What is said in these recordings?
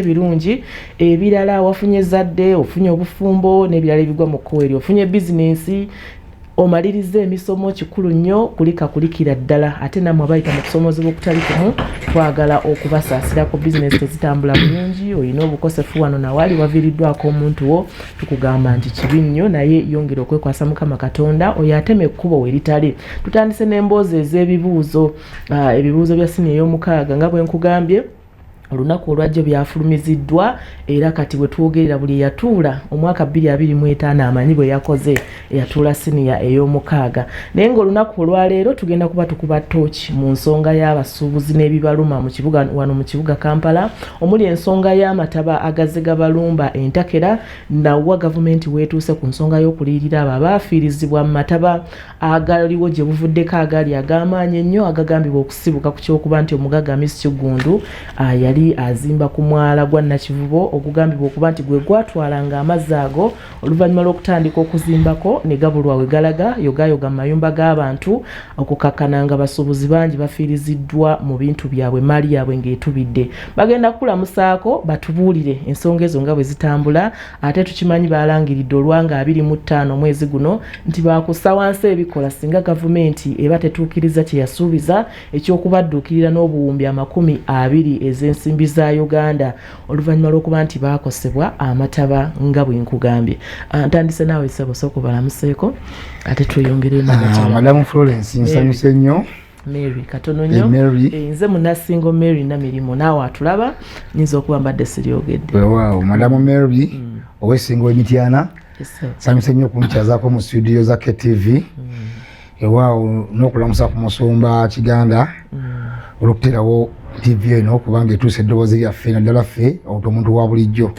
Ebirungi ebirala, wafunye ezzadde, ofunye obufumbo n'ebirala ebigwa mu kkowe eryo, ofunye bizinensi, omaliriza emisomo, kikulu nnyo kulika kulikira ddala. Ate nammwe abayita mu kusomoozebwa okutali kumu, twagala okubasaasira ku bizinensi tezitambula bulungi, olina obukosefu wano nawali, waviiriddwako omuntu wo, tukugamba nti kibi nnyo, naye yongera okwekwasa Mukama Katonda oyo atema ekkubo we litali. Tutandise n'emboozi ez'ebibuuzo, ebibuuzo bya siniya ey'omukaaga. Nga bwe nkugambye, olunaku olwajjo byafulumiziddwa, era kati bwe twogerera buli eyatuula omwaka 2025 amanyi bwe yakoze, eyatuula siniya ey'omukaaga. Naye ng'olunaku olwaleero tugenda kuba tukuba tooki mu nsonga y'abasuubuzi n'ebibaluma mu kibuga wano mu kibuga Kampala, omuli ensonga y'amataba agazze gabalumba entakera, nawa gavumenti weetuuse ku nsonga y'okuliyirira abo abaafiirizibwa mu mataba agaliwo gye buvuddeko, agali ag'amaanyi ennyo, agagambibwa okusibuka ku kyokuba nti omugagga Hamis Kiggundu yali azimba ku mwala gwa Nakivubo, ogugambibwa okuba nti gwe gwatwalanga amazzi ago. Oluvannyuma lw'okutandika okuzimbako ne gabulwa we galaga, yogayoga mu mayumba g'abantu, okukakkana nga basuubuzi bangi bafiiriziddwa mu bintu byabwe, emaali yaabwe ng'etubidde. Bagenda kukulamusaako batubuulire ensonga ezo nga bwe zitambula. Ate tukimanyi balangiridde olwanga 25 omwezi guno nti bakussa wansi ebikola singa gavumenti eba tetuukiriza kye yasuubiza eky'okubadduukirira n'obuwumbi 20 ez'ensimbi za Uganda, oluvannyuma lw'okuba nti baakosebwa amataba nga bwe nkugambye. Ntandise naawe ssebo, sooka obalamuseeko ate tweyongereyo. Madamu Florence, nsanyuse nnyo. Mary, katono nnyo. Mary. Nze Munasingo Mary Namirimu, naawe atulaba nyinza okuba mbadde siryogedde. Weewaawo, Madamu Mary ow'Essingo Emityana. Yes, sir. Nsanyuse nnyo okunkyazaako mu studio za KTV. Ewaawo n'okulamusa ku musumba Kiganda olw'okuteerawo TV eno, kubanga etuusa eddoboozi lyaffe, naddala ffe omuntu wa bulijjo.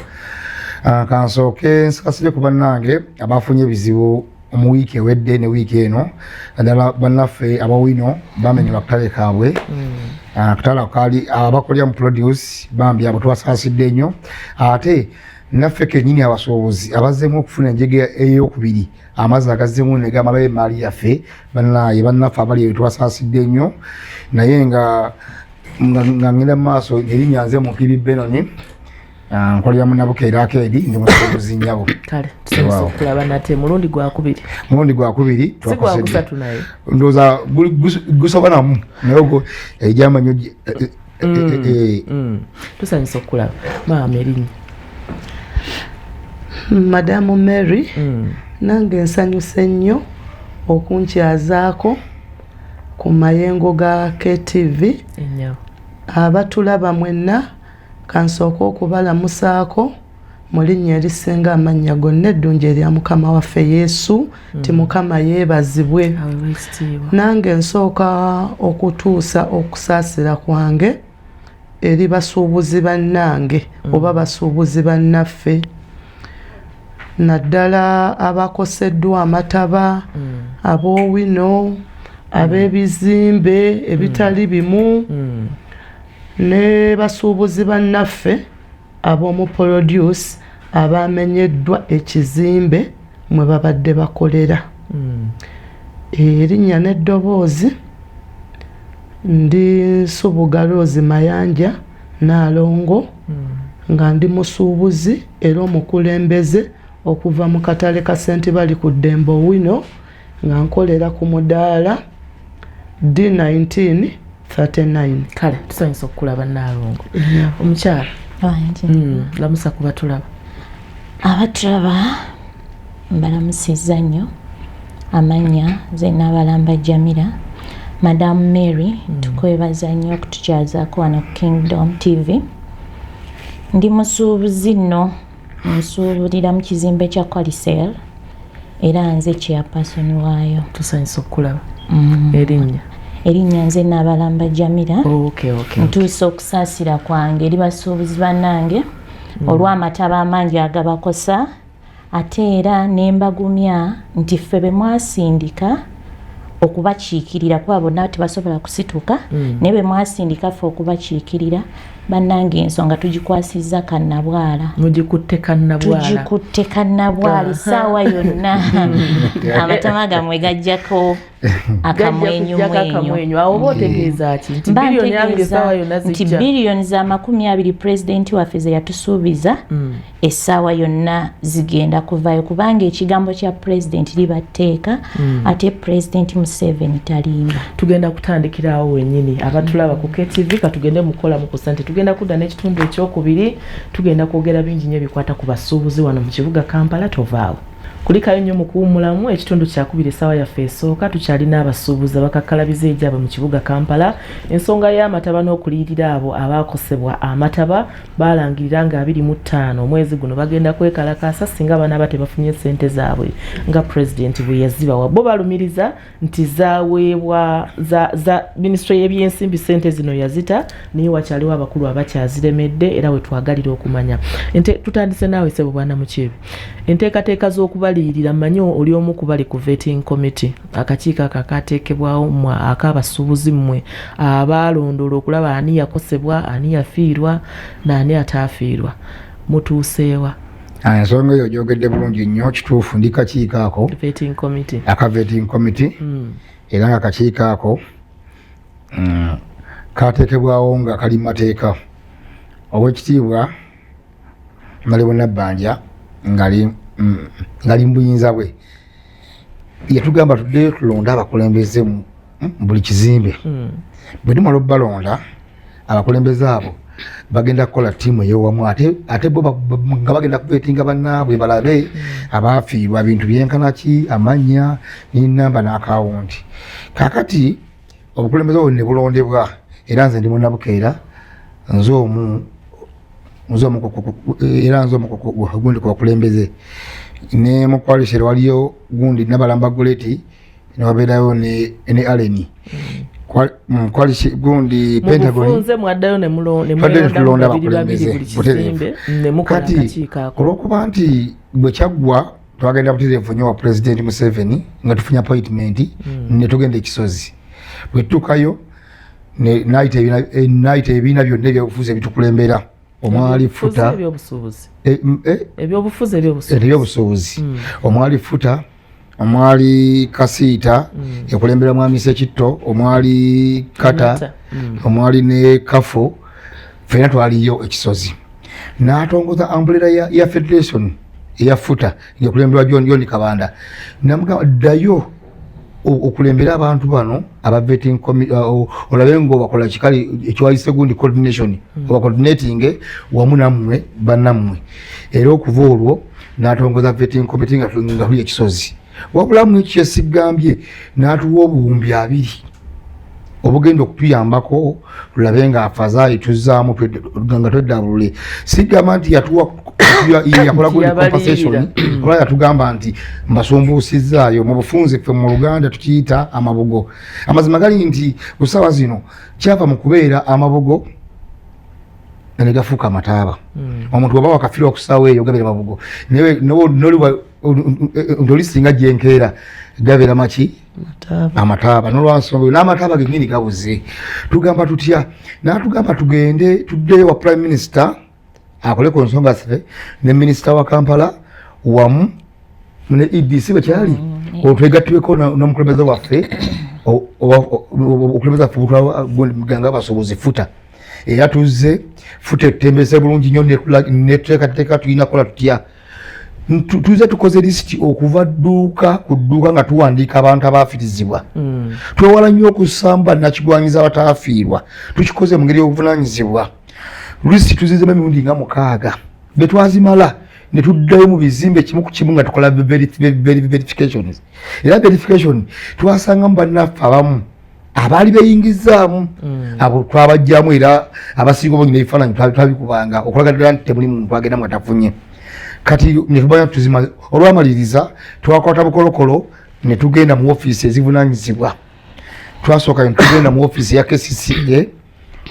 Kansooke nsasire ku bannange abafunye ebizibu mu wiiki ewedde ne wiiki eno, naddala bannaffe abawino bamenyerwa akatale kaabwe. Akatale kaali abakolera mu produce, bambi abo tubasaasidde nnyo. Ate naffe kennyini abasuubuzi abazzeemu okufuna enjega eyokubiri, amazzi agazzemu ne gamalayo emaali yaffe, bannaye bannaffe abali eyo tubasaasidde nnyo. Naye nga ngenda mu maaso, erinnya nze Mukibi Benoni. Nkolera mu Nabukeera Arcade, ndi musuubuzi nnyabo. Kale tusanyuse okulaba nate mulundi gwakubiri. Mulundi gwakubiri. Si gwakusatu naye. Ndowooza gusoba namu, naye ogwo egyamanyo. Tusanyuse okulaba maama. Erinnya? Madamu Mary, nange nsanyuse nnyo okunkyazaako ku mayengo ga KTV. Ennyabo. Abatulaba mwenna, kansooke okubalamusaako mu linnya erisinga amannya gonna eddungi erya Mukama waffe Yesu, ti Mukama yeebazibwe. Aweebwa ekitiibwa. Nange nsooka okutuusa okusaasira kwange eri basuubuzi bannange oba basuubuzi bannaffe, naddala abakoseddwa amataba, ab'Owino, ab'ebizimbe ebitali bimu, ne basuubuzi bannaffe ab'omu produce abamenyeddwa ekizimbe mwe babadde bakolera. Erinnya n'eddoboozi, ndi Nsubuga Rose Mayanja Naalongo, nga ndi musuubuzi era omukulembeze okuva mu katale ka Sentibali ku Ddembe Owino, nga nkolera ku mudaala D19 39. Kale tusanyusa okukulaba, Naalongo. Omukyala. Wangi. Lamusa kuba tulaba. Abatulaba mbalamusizza nnyo. Amannya nze Naabalamba Jamira. Madamu Mary, tukwebaza nnyo okutukyazaako wano ku Kingdom TV. Ndi musuubuzi nno, nsuubulira mu kizimbe kya Qualicel, era nze chairperson waayo. Tusanyusa okukulaba. Erinnya? Erinnya nze Naabalamba Jamira. Okay. Ntuusa okusaasira kwange eri basuubuzi bannange olw'amataba amangi agabakosa, ate era ne mbagumya nti ffe be mwasindika okubakiikirira, kuba bonna tebasobola kusituka, naye be mwasindika ffe okubakiikirira, bannange, ensonga tugikwasizza kannabwala. Mugikutte kannabwala. Tugikutte kannabwala. Essaawa yonna amatama gammwe gajjako. Akamwenyumwenyu. Awo oba otegeeza ki? Nti biliyoni abiri essaawa yonna nti zijja? Biliyoni za 20 pulezidenti waffe ze yatusuubiza, essaawa yonna zigenda kuvaayo, kubanga ekigambo kya pulezidenti liba tteeka, ate Pulezidenti Museveni talimba. Tugenda kutandikira awo wennyini. Abatulaba ku KTV, katugende mukola mu kusente. Tugenda kudda n'ekitundu ekyokubiri, tugenda kwogera bingi nnyo ebikwata ku basuubuzi wano mu kibuga Kampala. Tovaawo, kulikayo nnyo mu kuwummulamu. Ekitundu kyakubiri, essaawa yaffe esooka, tukyalina abasuubuzi abakakkalabiza egyabwe mu kibuga Kampala. Ensonga y'amataba n'okuliyirira abo abaakosebwa amataba, balangirira nga 25 omwezi guno bagenda kwekalakaasa singa banaaba tebafunye ssente zaabwe nga pulezidenti bwe yazibawa. Bo balumiriza nti zaweebwa za minisitule y'ebyensimbi, ssente zino yazita, naye wakyaliwo abakulu abakyaziremedde, era we twagalira okumanya. Tutandise naawe ssebo bwana Mukiibi, enteekateeka z'okubaliyirira. Mmanyi oli omu ku bali ku vetting committee, akakiiko ako akateekebwawo mmwe ak'abasuubuzi, mmwe abaalondoola okulaba ani yakosebwa, ani yafiirwa n'ani ataafiirwa. Mutuuseewa? Ensonga eyo gyogedde bulungi nnyo, kituufu, ndi kakiiko ako. Vetting committee. Aka vetting committee. Era nga kakiiko ako kateekebwawo nga kali mu mateeka. Owekitiibwa Nalebo Nabbanja ngali mu buyinza bwe yatugamba tuddeyo tulonde abakulembeze mu buli kizimbe. Bwe tumala obbalonda, abakulembeze abo bagenda kukola ttiimu eyowamu, ate bo nga bagenda kuvetinga bannaabwe balabe abaafiirwa bintu byenkana ki, amannya n'enamba n'akawunti. Kaakati obukulembeze obwo ne bulondebwa, era nze ndi munnabukeera, nze omu era nze omu gundi ku bakulembeze. Ne mu coalition waliyo gundi Nabalamba Goleti, newabeerayo ne Aleni. Coalition gundi Pentagon. Mubufunze mwaddayo ne Twaddeyo ne tulonda mwelondamu babiri babiri abakulembeze buli butereevu. kizimbe ne mukola Kati akakiiko ako. olwokuba nti bwe kyaggwa twagenda butereevu nnyo wa Pulezidenti Museveni nga tufunye appointment, ne tugenda ekisozi. Bwe tutuukayo nayita ebibiina byonna ebyobufuzi ebitukulembera omwali Ebyobufuzi, futa ebyobusuubuzi. Eh, Ebyobufuzi, ebyobusuubuzi. Ebyobusuubuzi omwali futa, omwali kasiita ekulembera mwami Sekitto, omwali kata, Kata. Omwali ne kafo, fena twaliyo ekisozi. N'atongoza umbrella ya federation eya futa ngekulemberwa John Kabanda. Namugamba, ddayo okulembera abantu bano aba vetting olabe ngaobakola kikali ekiwayise gundi coordination, oba coordinating wamu nammwe bannammwe. Era okuva olwo n'atongoza vetting committee nga tuli ekisozi. Wabula mu ekyesigambye n'atuwa 20,000 obugenda okutuyambako tulabe nga afazaayi tuzzaamu nga tweddabulule. Sigamba nti yatuwa yakola gundi compensation, oba yatugamba nti mbasumbuusizaayo. Mu bufunze ffe mu Luganda tukiyita amabugo. Amazima gali nti ku ssaawa zino kyava mu kubeera amabugo ne gafuuka amataaba. Omuntu oba wakafiirwa ku ssaawa eyo gabeera mabugo, naye noli singa gyenkeera gabeera maki? Amataaba. Nolwansonga eyo n'amataaba gennyini gabuze. Tugamba tutya? N'atugamba tugende tuddeyo wa Prime Minister akole ku nsonga zaffe ne minisita wa Kampala wamu ne EDC bwe kyali, olwo twegattireko n'omukulembeze waffe, obukulembeze waffe butwala abasuubuzi futa. Era tuzze futa etutembeze bulungi nnyo, netuteekateeka tulina kukola tutya. Tuze tukoze lisiti okuva dduuka ku dduuka nga tuwandiika abantu abaafiirizibwa. Twewala nnyo okusamba nakigwanyiza abataafiirwa. Tukikoze mu ngeri y'obuvunanyizibwa. Lisiti tuzizemu emirundi nga 6. Bwe twazimala ne tuddayo mu bizimbe kimu ku kimu nga tukola verifications. Era verification twasangamu bannaffe abamu abaali beyingizaamu, abo twabajjamu. Era abasinga obungi n'ebifaananyi twabikubanga okulaga ddala nti temuli muntu agenda nga tafunye. Kati netubanya tuzima. Olwamaliriza twakwata bukolokolo ne tugenda mu ofiisi ezivunanyizibwa. Twasooka ne tugenda mu ofiisi ya KCCA,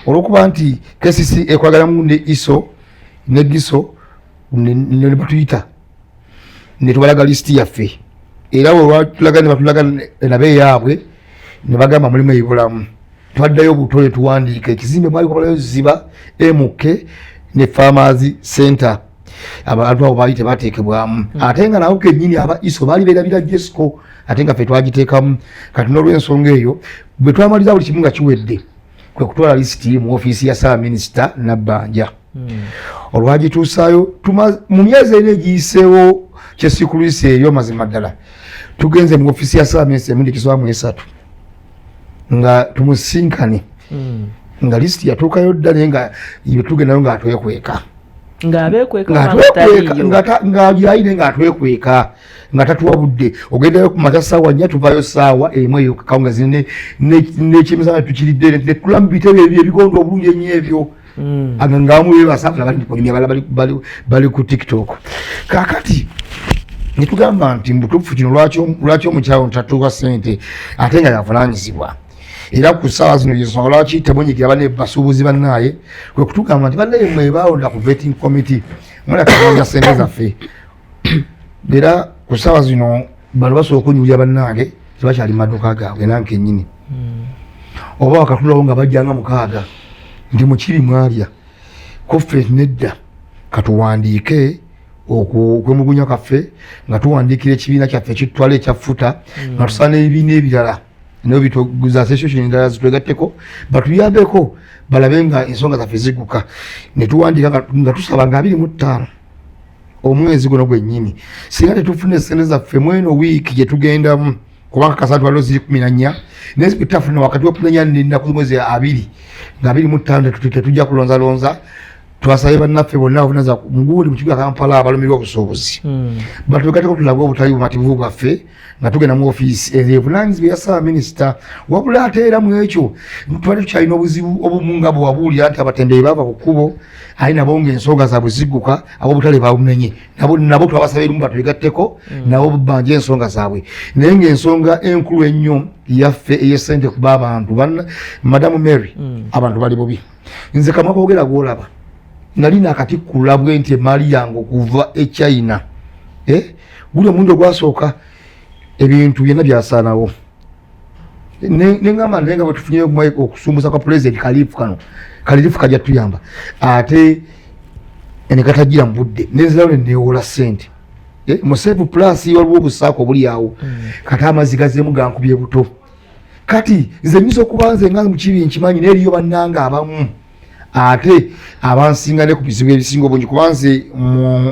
olwokuba nti KCCA ekolaganamu ne ISO ne GISO, ne batuyita ne tubalaga lisiti yaffe. Era olwatulaga ne batulaga nabo eyaabwe ne bagamba mulimu ebibulamu. Twaddayo buto ne tuwandiika ekizimbe mwali kwabalayo Ziba MK ne Farmers Center, abantu abo baali tebateekebwamu. Ate nga nabo kennyini aba ISO baali beerabira Jesco. Ate nga ffe twagiteekamu. Kati n'olwensonga eyo, bwe twamaliza buli kimu nga kiwedde, kwe kutwala lisiti mu ofiisi ya Ssaabaminisita Nabbanja. Olwagituusaayo mu myezi ena egiyiseewo, kyesikulwisa eyo, mazima ddala tugenze mu ofiisi ya Ssaabaminisita emirundi egisoba mu esatu nga tumusinkane, nga lisiti yatuukayo dda, naye nga tugendayo nga atwekweka. Ng'ayine ng'atwekweka, nga tatuwa budde. Ogendayo ku makya ssaawa 4, tuvayo ssaawa 1 eyo kawungezi n'ekyemisana tukiridde, netula mu bitebe ebyo ebigondo obulungi ennyo ebyo, ngaamu bebasa, bali bali ku TikTok. Kakati netugamba nti mubutuufu kino lwaki omukyalo ntatuuka sente ate nga yavunanyizibwa? Era ku ssaawa zino yensonga lwaki temunyigira bane basuubuzi bannaaye, kwe kutugamba nti bannaye mwebawonda ku vetting committee, mulakabanja sente zaffe. Era ku ssaawa zino bano basobola okunyulira bannange, tebakyali maduuka gaabwe nange kennyini, oba wakatulawo nga bajjanga 6 nti mukiri mwalya kuffe. Nedda, katuwandiike okwemugunya kwaffe nga tuwandiikira ekibiina kyaffe ekitutwala ekya FUTA, nga tusaba n'ebibiina ebirala nobituguza association endala zitwegatteko, batuyambeko balabe nga ensonga zaffe zigguka. Netuwandiika nga tusaba nga 25 omwezi guno gwennyini, singa tetufuna esente zaffe mweno wiiki gyetugendamu, kubanga kasatu waliwo ziri 14, naye tutafuna wakati wa 14 nenaku z'omwezi 2 nga 25, tetujja kulonzalonza. Twasabye bannaffe bonna abavunaza mugundi mu kibuga Kampala abalumirwa obusuubuzi batwegateko, tulabe obutali bumativu bwaffe nga tugenda mu ofiisi evunanyizibwa eya Ssaabaminisita. Wabula ate era mu ekyo twali tukyalina obuzibu obumu nga bwewabuulira nti abatembeeyi bava ku kkubo, aye nabo nga ensonga zaabwe zigguka, ab'obutale babumenye, nabo twabasaba erimu batwegatteko, nabo banje ensonga zaabwe. Naye ng'ensonga enkulu ennyo yaffe ey'essente, kuba abantu, Madamu Mary, abantu bali bubi. Nze kamwa koogera gwolaba nali nakatikkula bwe nti emaali yange okuva e China, eh? Guli omulundi ogwasooka ebintu byonna byasaanawo, neŋamba naye nga bwetufunye okusumbusa kwa Pulezidenti, kaliifu kano kalirifu kajja tuyamba, ate nekatagira mu budde, nenzirawo neneewola sente, eh, mu Save Plus waliwo obusaako obuli awo. Kati amazzi gazeemu gankubye buto. Kati nze nyinza okuba nze nga mukibi nkimanyi, naye eriyo bannanga abamu ate abansinga ne ku bizibu ebisinga obungi, kuba nze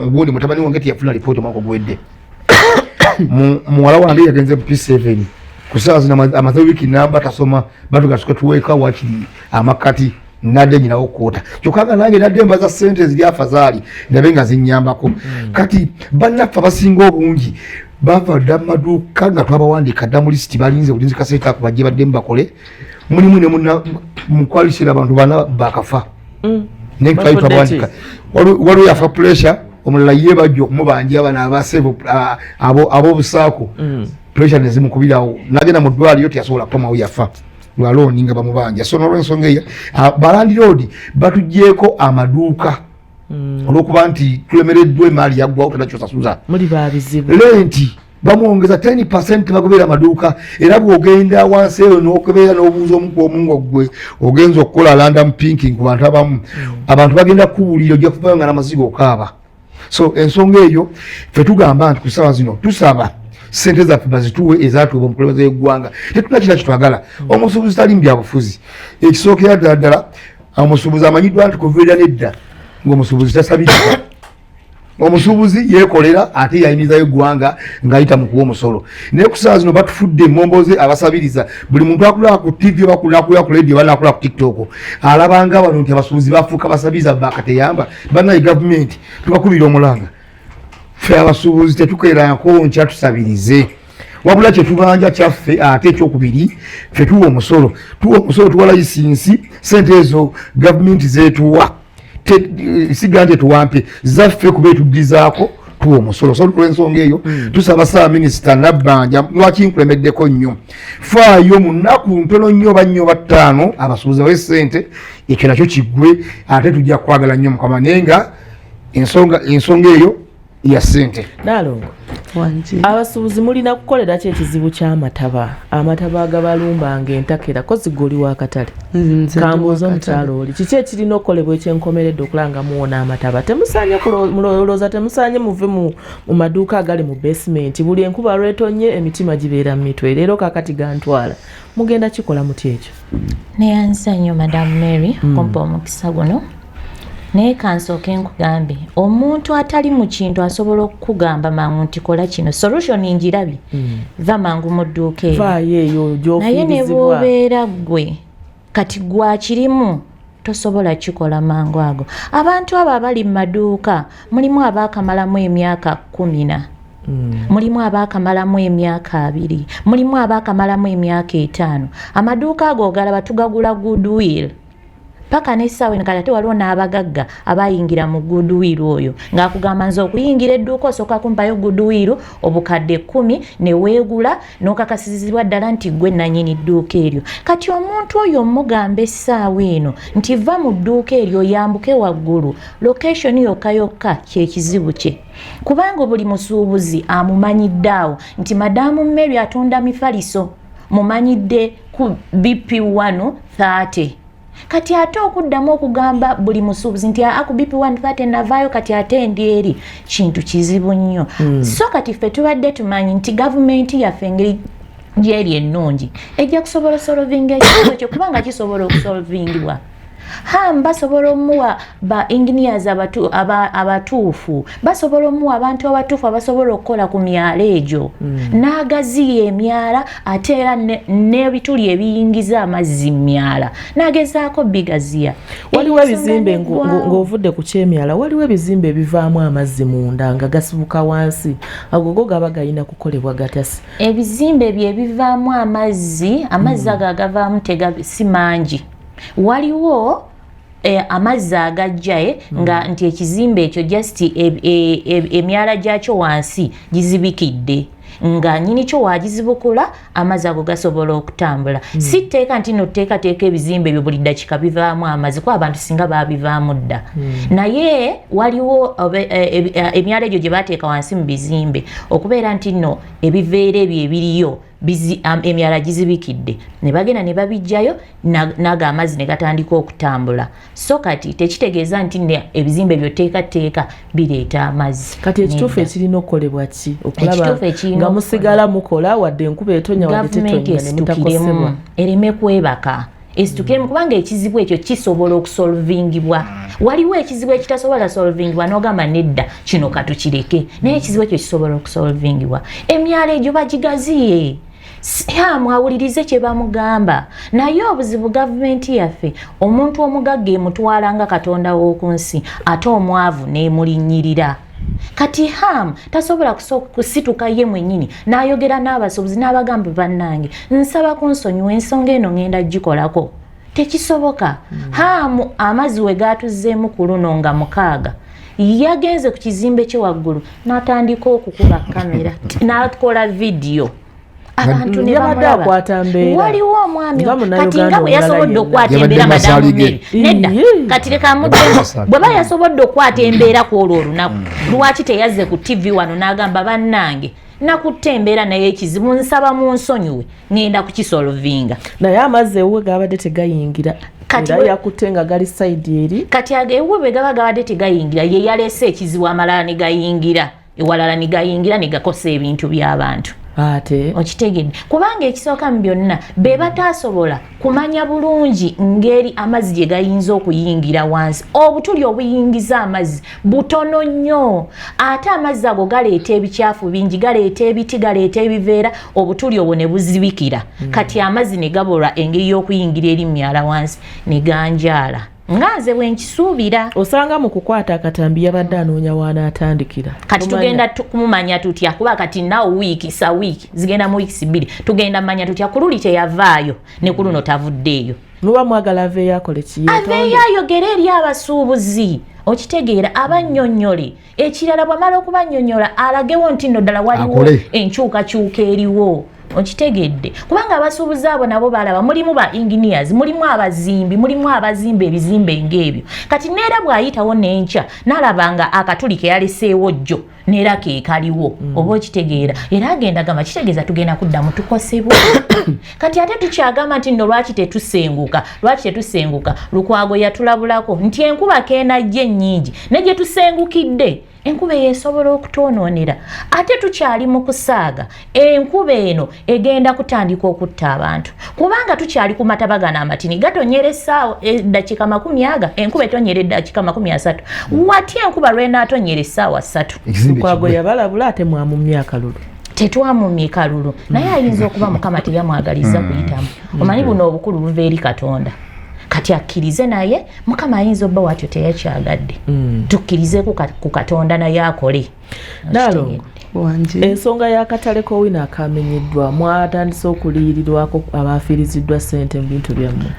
gundi mutabani wange teyafuna lipooti omwaka oguwedde. Muwala wange yagenze P7, ku saawa zino amaze wiiki namba tasoma, batugasuka tuweeka wakiri amakati nadde nyinawo koota, kyokka nga nange nadde mbaza sente ziri afazaali ndabe nga zinyambako. Kati bannaffe abasinga obungi bava dda mu maduuka nga twabawandiika dda mu lisiti, balinze bulinzi kaseeta ako bajje baddemu bakole mulimu. Ne mukwalisira abantu bana bakafa, naye twali twabawandika. Waliwo yafa pressure, omulala ye bajja okumubanja bano abasevu ab'obusaako, pressure nezimukubirawo nagenda mu ddwaliro, teyasobola kukomawo, yafa lwa looni nga bamubanja. So n'olwensonga eyo, balandiroodi batugyeko amaduuka olwokuba nti tulemereddwa, emaali yaggwawo, tenakyosasuza. Muli babizibu. Renti bamwongeza 10%, bagoberera amaduuka. Era bw'ogenda wansi eyo n'okebeera n'obuuza omu ku omu nga ggwe ogenza okukola random picking ku bantu abamu, abantu bagenda kukubuulira, ojja kuvayo nga n'amaziga okaaba. So ensonga eyo ffe tugamba nti ku ssaawa zino tusaba sente zaffe bazituwe ezatuweebwa omukulembeze w'eggwanga. Tetulina kira kitwagala. Omusuubuzi tali mu byabufuzi. Ekisookera ddala ddala, omusuubuzi amanyiddwa nti kuviira nedda ng'omusuubuzi tasabiriza. Omusuubuzi yeekolera ate yayimirizayo eggwanga ng'ayita mu kuwa omusolo. Naye ku ssaawa zino batufudde emmomboze abasabiriza. Buli muntu akulaba ku TV oba nakulaba ku radio oba nakulaba ku TikTok alabanga bano nti abasuubuzi bafuuka basabiriza bakateyamba. Bannaye gavumenti, tubakubira omulanga, ffe abasuubuzi tetukeerako nkya tusabirize, wabula kyetubanja kyaffe. Ate ekyokubiri, ffe tuwa omusolo, tuwa omusolo, tuwa layisinsi. Sente ezo gavumenti zetuwa siga nti tuwampe zaffe, kuba etuddizaako, tuwa omusolo. So olwensonga eyo tusaba Ssaabaminisita Nabbanja, lwaki nkulemeddeko nnyo, faayo mu nnaku ntono nnyo oba nnyo oba ttaano, abasuubuzi bawe sente, ekyo nakyo kiggwe. Ate tujja kwagala nnyo Mukama, naye nga ensonga eyo Ya ssente. Nalongo, abasuubuzi mulina kukolera ki ekizibu ky'amataba, amataba agabalumba nga entakera? Kozi gwe oli wakatale, kambuuza omukyalo oli, kiki ekirina okukolebwa ekyenkomeredde okulaba nga muwona amataba? Temusaanye mulowooza, temusaanye muve mu maduuka agali mu basement? Buli enkuba lwetonye emitima gibeera mu mitwe. Leero kakati gantwala, mugenda kikola muti ekyo? Neyanza nnyo, Madam Mary, kumpa omukisa guno. Naye kansooke nkugambe, omuntu atali mu kintu asobola okukugamba mangu nti kola kino, solution njirabye, va mangu mu dduuka eyo. Vaayo eyo. Naye ne gy'ofiirizibwa. Bw'obeera ggwe kati gwakirimu, tosobola kikola mangu ago. Abantu abo abali mu maduuka mulimu abaakamalamu emyaka 10, mulimu abaakamalamu emyaka 20, mulimu abaakamalamu emyaka 5. Amaduuka ago ogalaba tugagula goodwill paka n'essaawa eno. Kati ate waliwo n'abagagga abayingira mu goodwill oyo ng'akugamba, nze okuyingira edduuka osooka kumpayo goodwill obukadde 10, ne weegula n'okakasizibwa ddala nti gwe nannyini dduuka eryo. Kati omuntu oyo omugamba essaawa eno nti va mu dduuka eryo oyambuke waggulu, location yokka yokka kyekizibu kye, kubanga buli musuubuzi amumanyidde awo nti Madamu Mary atunda mifaliso, mumanyidde ku BP 130. Kati ate okuddamu okugamba buli musuubuzi nti aa, ku BP 130 navaayo, kati ate ndi eri, kintu kizibu nnyo. So kati ffe tubadde tumanyi nti gavumenti yaffe engeri gyeri ennungi ejja kusobola solvinga ekizibu ekyo, kubanga kisobola okusolvingibwa. Ham basobola omuwa ba engineers abatuufu, basobola omuwa abantu abatuufu abasobola okukola ku myala egyo, n'agaziya emyala, ate era n'ebituli ebiyingiza amazzi mu myala n'agezaako bigaziya. Waliwo ebizimbe, ng'ovudde ku kyemyala, waliwo ebizimbe ebivaamu amazzi munda nga gasibuka wansi. Ago go gaba galina kukolebwa gatasi? Ebizimbe bye bivaamu amazzi, amazzi ago agavaamu si mangi. Waliwo amazzi agajja nga nti ekizimbe ekyo just emyala gyakyo wansi gizibikidde, nga nyini kyo wagizibukula, amazzi ago gasobola okutambula. Si tteeka nti no tteekateeka ebizimbe ebyo buli ddakika bivaamu amazzi, kuba abantu singa babivaamu dda. Naye waliwo emyala egyo gye bateeka wansi mu bizimbe okubeera nti nno ebiveera ebyo ebiriyo emyala gizibikidde, ne bagenda ne babijjayo, nago amazzi ne gatandika okutambula. So kati tekitegeeza nti ebizimbe byoteekateeka bireeta amazzi. Kati ekituufu ekirina okukolebwa ki okulaba nga musigala mukola wadde enkuba etonya, wadde tetonya, ne mutakosebwa? Ereme kwebaka, esitukiremu, kubanga ekizibu ekyo kisobola okusolvingibwa. Waliwo ekizibu ekitasobola solvingibwa n'ogamba nedda, kino katukireke, naye ekizibu ekyo kisobola okusolvingibwa. Emyala egyo bagigaziye, hamu awulirize kye bamugamba. Naye obuzibu, gavumenti yaffe omuntu omugagga emutwala nga katonda w'oku nsi, ate omwavu n'emulinnyirira. Kati Ham tasobola kusituka ye mwennyini n'ayogera n'abasuubuzi n'abagamba, bannange, nsaba kunsonyiwa, ensonga eno ŋŋenda gikolako? Tekisoboka. Hamu amazzi we gaatuzzeemu ku luno nga 6, yagenze ku kizimbe kye waggulu n'atandika okukuba kamera n'akola vidiyo, abantu ne Yabadde bamulaba. akwata mbeera. Waliwo omwami Nga Munnayuganda kati nga bwe omulala yasobodde yenna. okukwata Yabadde embeera, Madamu masaali ge. Mary, nedda. Iye. Kati leka muddemu. Masaali. Bwe ba yasobodde okukwata embeera ku olwo olunaku, lwaki teyazze ku TV wano n'agamba, bannange, nakutte embeera, naye ekizibu nsaba munsonyiwe, ŋŋenda kukisolvinga? Naye amazzi ewuwe gabadde tegayingira. Kati era yakutte nga gali side eri. Kati ago ewuwe bwe gaba gabadde tegayingira, ye yaleese ekizibu, amalala ne gayingira ewalala, ne gayingira ne gakosa ebintu by'abantu. Ate Okitegedde? Kubanga ekisooka mu byonna, be bataasobola kumanya bulungi ngeri amazzi gye gayinza okuyingira wansi. Obutuli obuyingiza amazzi butono nnyo, ate amazzi ago galeeta ebikyafu bingi, galeeta ebiti, galeeta ebiveera, obutuli obwo ne buzibikira. Kati amazzi ne gabulwa engeri y'okuyingira eri myala wansi ne ganjaala, nga nze bwe nkisuubira. Osanga mu kukwata akatambi yabadde anoonya waanaatandikira. Kati Tomanya. Tugenda kumumanya tutya? Kuba kati nawo wiiki sa wiiki zigenda mu wiikisi 2, tugenda manya tutya ku luli teyavaayo ne ku luno tavuddeeyo? Muba mwagala aveeyo akole ki? Aveeyo ayogere eri abasuubuzi, okitegeera, abannyonnyole. Ekirala, bw'amala okubannyonnyola, alagewo nti nno ddala waliwo Akole. enkyukakyuka eriwo. Okitegedde? Kubanga abasuubuzi abo nabo balaba mulimu ba engineers, mulimu abazimbi, mulimu abazimba ebizimbe ng'ebyo. Kati neera bw'ayitawo n'enkya n'alaba nga akatuli ke yaleseewo jjo neera ke kaliwo, oba okitegeera, era agenda gamba kitegeeza tugenda kuddamu tukosebwa. Kati ate tukyagamba nti nno lwaki tetusenguka, lwaki tetusenguka? Lukwago yatulabulako nti enkuba keenajja ennyingi, ne gye tusengukidde enkuba eyo esobola okutwonoonera. Ate tukyali mu kusaaga, enkuba eno egenda kutandika okutta abantu, kubanga tukyali ku mataba gano amatini gatonyera essaawa, eddakiika 20, enkuba etonyera eddakiika 30. Watya enkuba lwenaatonyera essaawa 3? Ekizimbe Lukwago kigwe. yabalabula, ate mwamumya akalulu. Tetwamumye kalulu, naye ayinza okuba Mukama teyamwagaliza kuyitamu. Omanyi buno obukulu buva eri Katonda. Kati akkirize, naye Mukama ayinza obba watyo teyakyagadde. Tukkirize ku Katonda naye akole. Naalongo. Wangi. Ensonga y'akatale k'Owino akamenyeddwa, mwatandise okuliyirirwako abafiiriziddwa ssente mu bintu byammwe.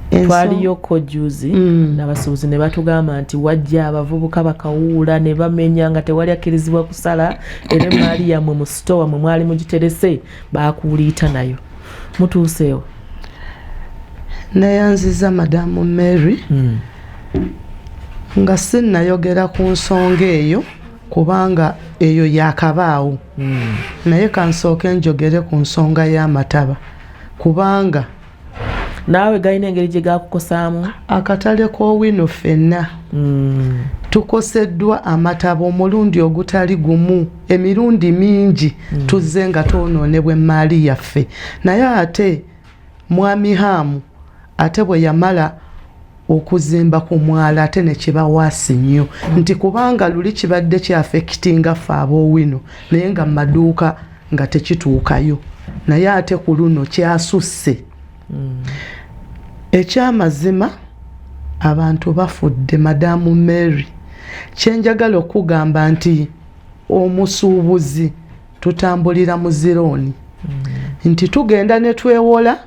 Twaliyoko juzi n'abasuubuzi ne batugamba nti wajja abavubuka bakawuula ne bamenya nga tewali akkirizibwa kusala, era emaali yammwe mu sitowa mwe mwali mugiterese baakuuliita nayo. Mutuuseewo? Neyanziza, Madamu Mary. Nga sinnayogera ku nsonga eyo, kubanga eyo yakabaawo, naye kansooke njogere ku nsonga y'amataba, kubanga Naawe galina engeri gye gakukosaamu? Akatale k'Owino ffenna tukoseddwa amataba omulundi ogutali gumu. Emirundi mingi tuzze nga twonoonebwa emaali yaffe. Naye ate mwami Haamu ate bwe yamala okuzimba ku mwala, ate ne kiba worse nnyo, nti kubanga luli kibadde kyaffectinga ffe ab'Owino, naye nga mu maduuka nga tekituukayo, naye ate ku luno kyasusse. Ekyamazima abantu bafudde. Madamu Mary, kyenjagala okugamba nti omusuubuzi tutambulira mu zirooni, nti tugenda ne twewola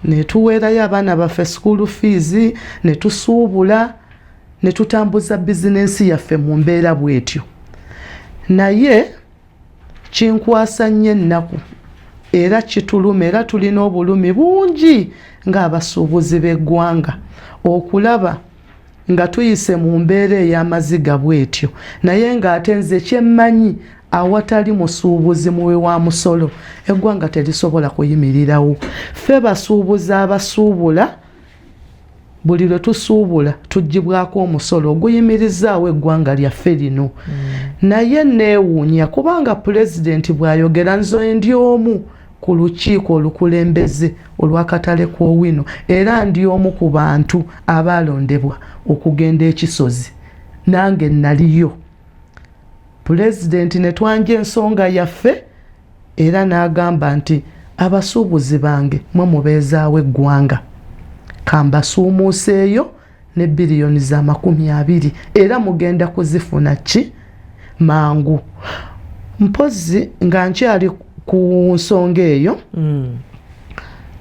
ne tuweerayo abaana baffe school fees, ne tusuubula ne tutambuza bizinensi yaffe mu mbeera bw'etyo. Naye kinkwasa nnyo ennaku era kituluma, era tulina obulumi bungi ng'abasuubuzi b'eggwanga okulaba nga tuyise mu mbeera ey'amaziga bw'etyo. Naye ng'ate nze kyemmanyi, awatali musuubuzi muwi wa musolo, eggwanga terisobola kuyimirirawo. Ffe basuubuzi abasuubula, buli lwe tusuubula tugibwako omusolo oguyimirizaawo eggwanga lyaffe lino. Naye neewuunya kubanga Pulezidenti bw'ayogera, nze ndi omu ku lukiiko olukulembeze olw'akatale k'Owino, era ndi omu ku bantu abaalondebwa okugenda ekisozi. Nange naliyo, Pulezidenti ne twanja ensonga yaffe, era n'agamba nti abasuubuzi bange mwe mubeezaawo eggwanga, kambasuumuuseeyo ne biliyoni za 20, era mugenda kuzifuna ki mangu. Mpozi nga nkyali ku nsonga eyo,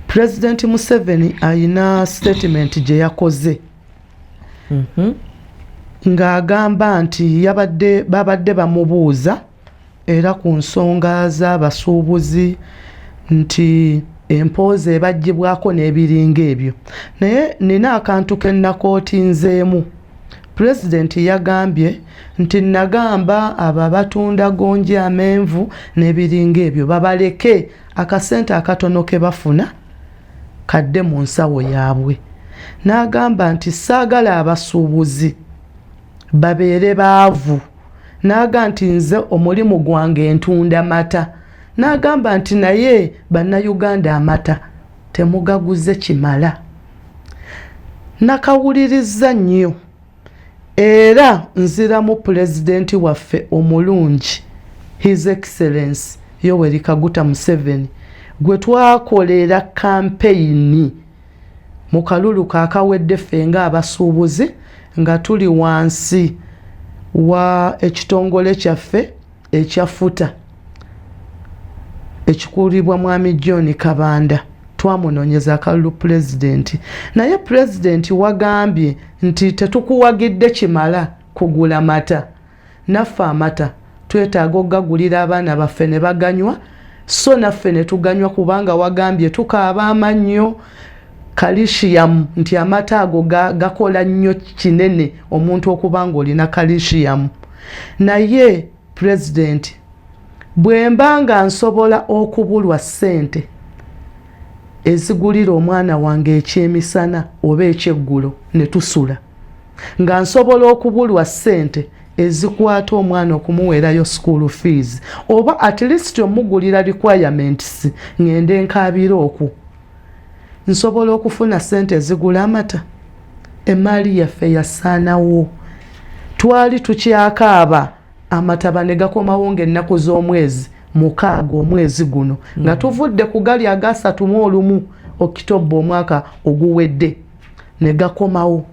Pulezidenti Museveni ayina statement gye yakoze ng'agamba nti yabadde babadde bamubuuza era ku nsonga z'abasuubuzi, nti empooza ebagibwako n'ebiringa ebyo. Naye nina akantu ke nakootinzeemu. Pulezidenti yagambye nti nagamba abo abatunda gonja, amenvu n'ebiringa ebyo babaleke, akasente akatono ke bafuna kadde mu nsawo yaabwe. N'agamba nti saagala abasuubuzi babeere baavu. N'agamba nti nze omulimu gwange ntunda mata. N'agamba nti naye Bannayuganda amata temugaguze kimala. Nakawulirizza nnyo, era nziramu Pulezidenti waffe omulungi, His Excellence Yoweri Kaguta Museveni, gwe twakolera kampeyini mu kalulu kakawedde ffe ng'abasuubuzi nga tuli wansi wa ekitongole kyaffe ekya FUTA ekikulibwa mwami John Kabanda. Twamunoonyeza akalulu Pulezidenti, naye Pulezidenti wagambye nti tetukuwagidde kimala kugula mata. Naffe amata twetaaga okugagulira abaana baffe ne baganywa. So naffe ne tuganywa, kubanga wagambye tukaaba amannyo, calcium, nti amata ago gakola nnyo kinene omuntu okuba nga olina calcium. Naye pulezidenti, bwe mba nga nsobola okubulwa ssente ezigulira omwana wange ekyemisana oba ekyeggulo ne tusula, nga nsobola okubulwa ssente ezikwata omwana okumuweerayo school fees oba at least omugulira requirements, ngende nkaabira okwo, nsobola okufuna ssente ezigula amata? Emaali yaffe yasaanawo. Twali tukyakaaba, amataba ne gakomawo ng'ennaku z'omwezi 6 omwezi guno, nga tuvudde ku gali aga 31 Okitoba omwaka oguwedde, ne gakomawo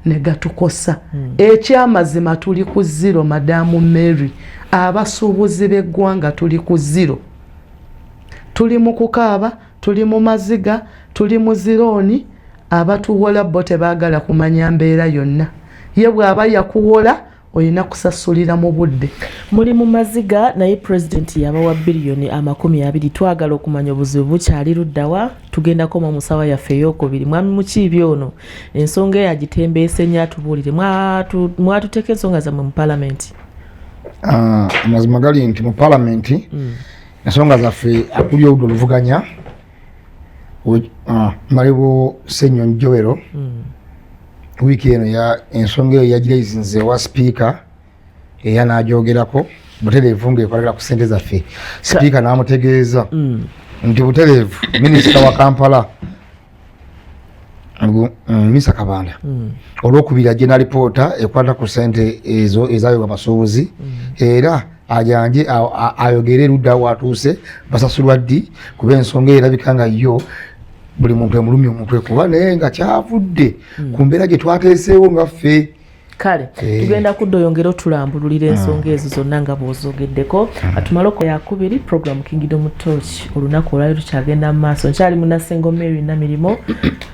ne gatukosa. Ekyamazima tuli ku zero. Madamu Mary, abasuubuzi b'eggwanga tuli ku zero, tuli mu kukaaba, tuli mu maziga, tuli mu zirooni. Abatuwola bo tebaagala kumanya mbeera yonna. Ye bw'aba yakuwola, olina kusasulira mu budde. Muli mu maziga, naye pulezidenti yabawa biliyoni 20. Twagala okumanya obuzibu bukyali luddawa. Tugendako mu musawa yaffe eyokubiri. Mwami Mukiibi, ono ensonga eyo agitembeese nnyo, atubuulire. Mwatuteeka ensonga zammwe mu palamenti? Ah, amazima gali nti mu palamenti ensonga zaffe akuli oludda oluvuganya, Malibu Ssenyonyi Joel, wiiki eno ya ensonga eyo yagiraizinze ewa sipiika era n'agyogerako butereevu ng'ekolera ku ssente zaffe. Sipiika n'amutegeeza nti butereevu minisita wa Kampala, Minsa Kabanda, olwokubiri ajje n'alipoota ekwata ku ssente ezo ezayoga abasuubuzi, era ajanje ayogere erudda watuuse, basasulwa ddi, kuba ensonga eyo erabika nga yo buli muntu emulumya omutwe, kuba naye nga kyavudde ku mbeera gye twateeseewo nga ffe. Kale, tugenda kudda oyongere otulambululira ensonga ezo zonna nga bw'ozogeddeko. Atumale yakubiri program Kingdom Torch. Olunaku olwali tukyagenda mu maaso. Nkyali Munasengo Mary Namirimu,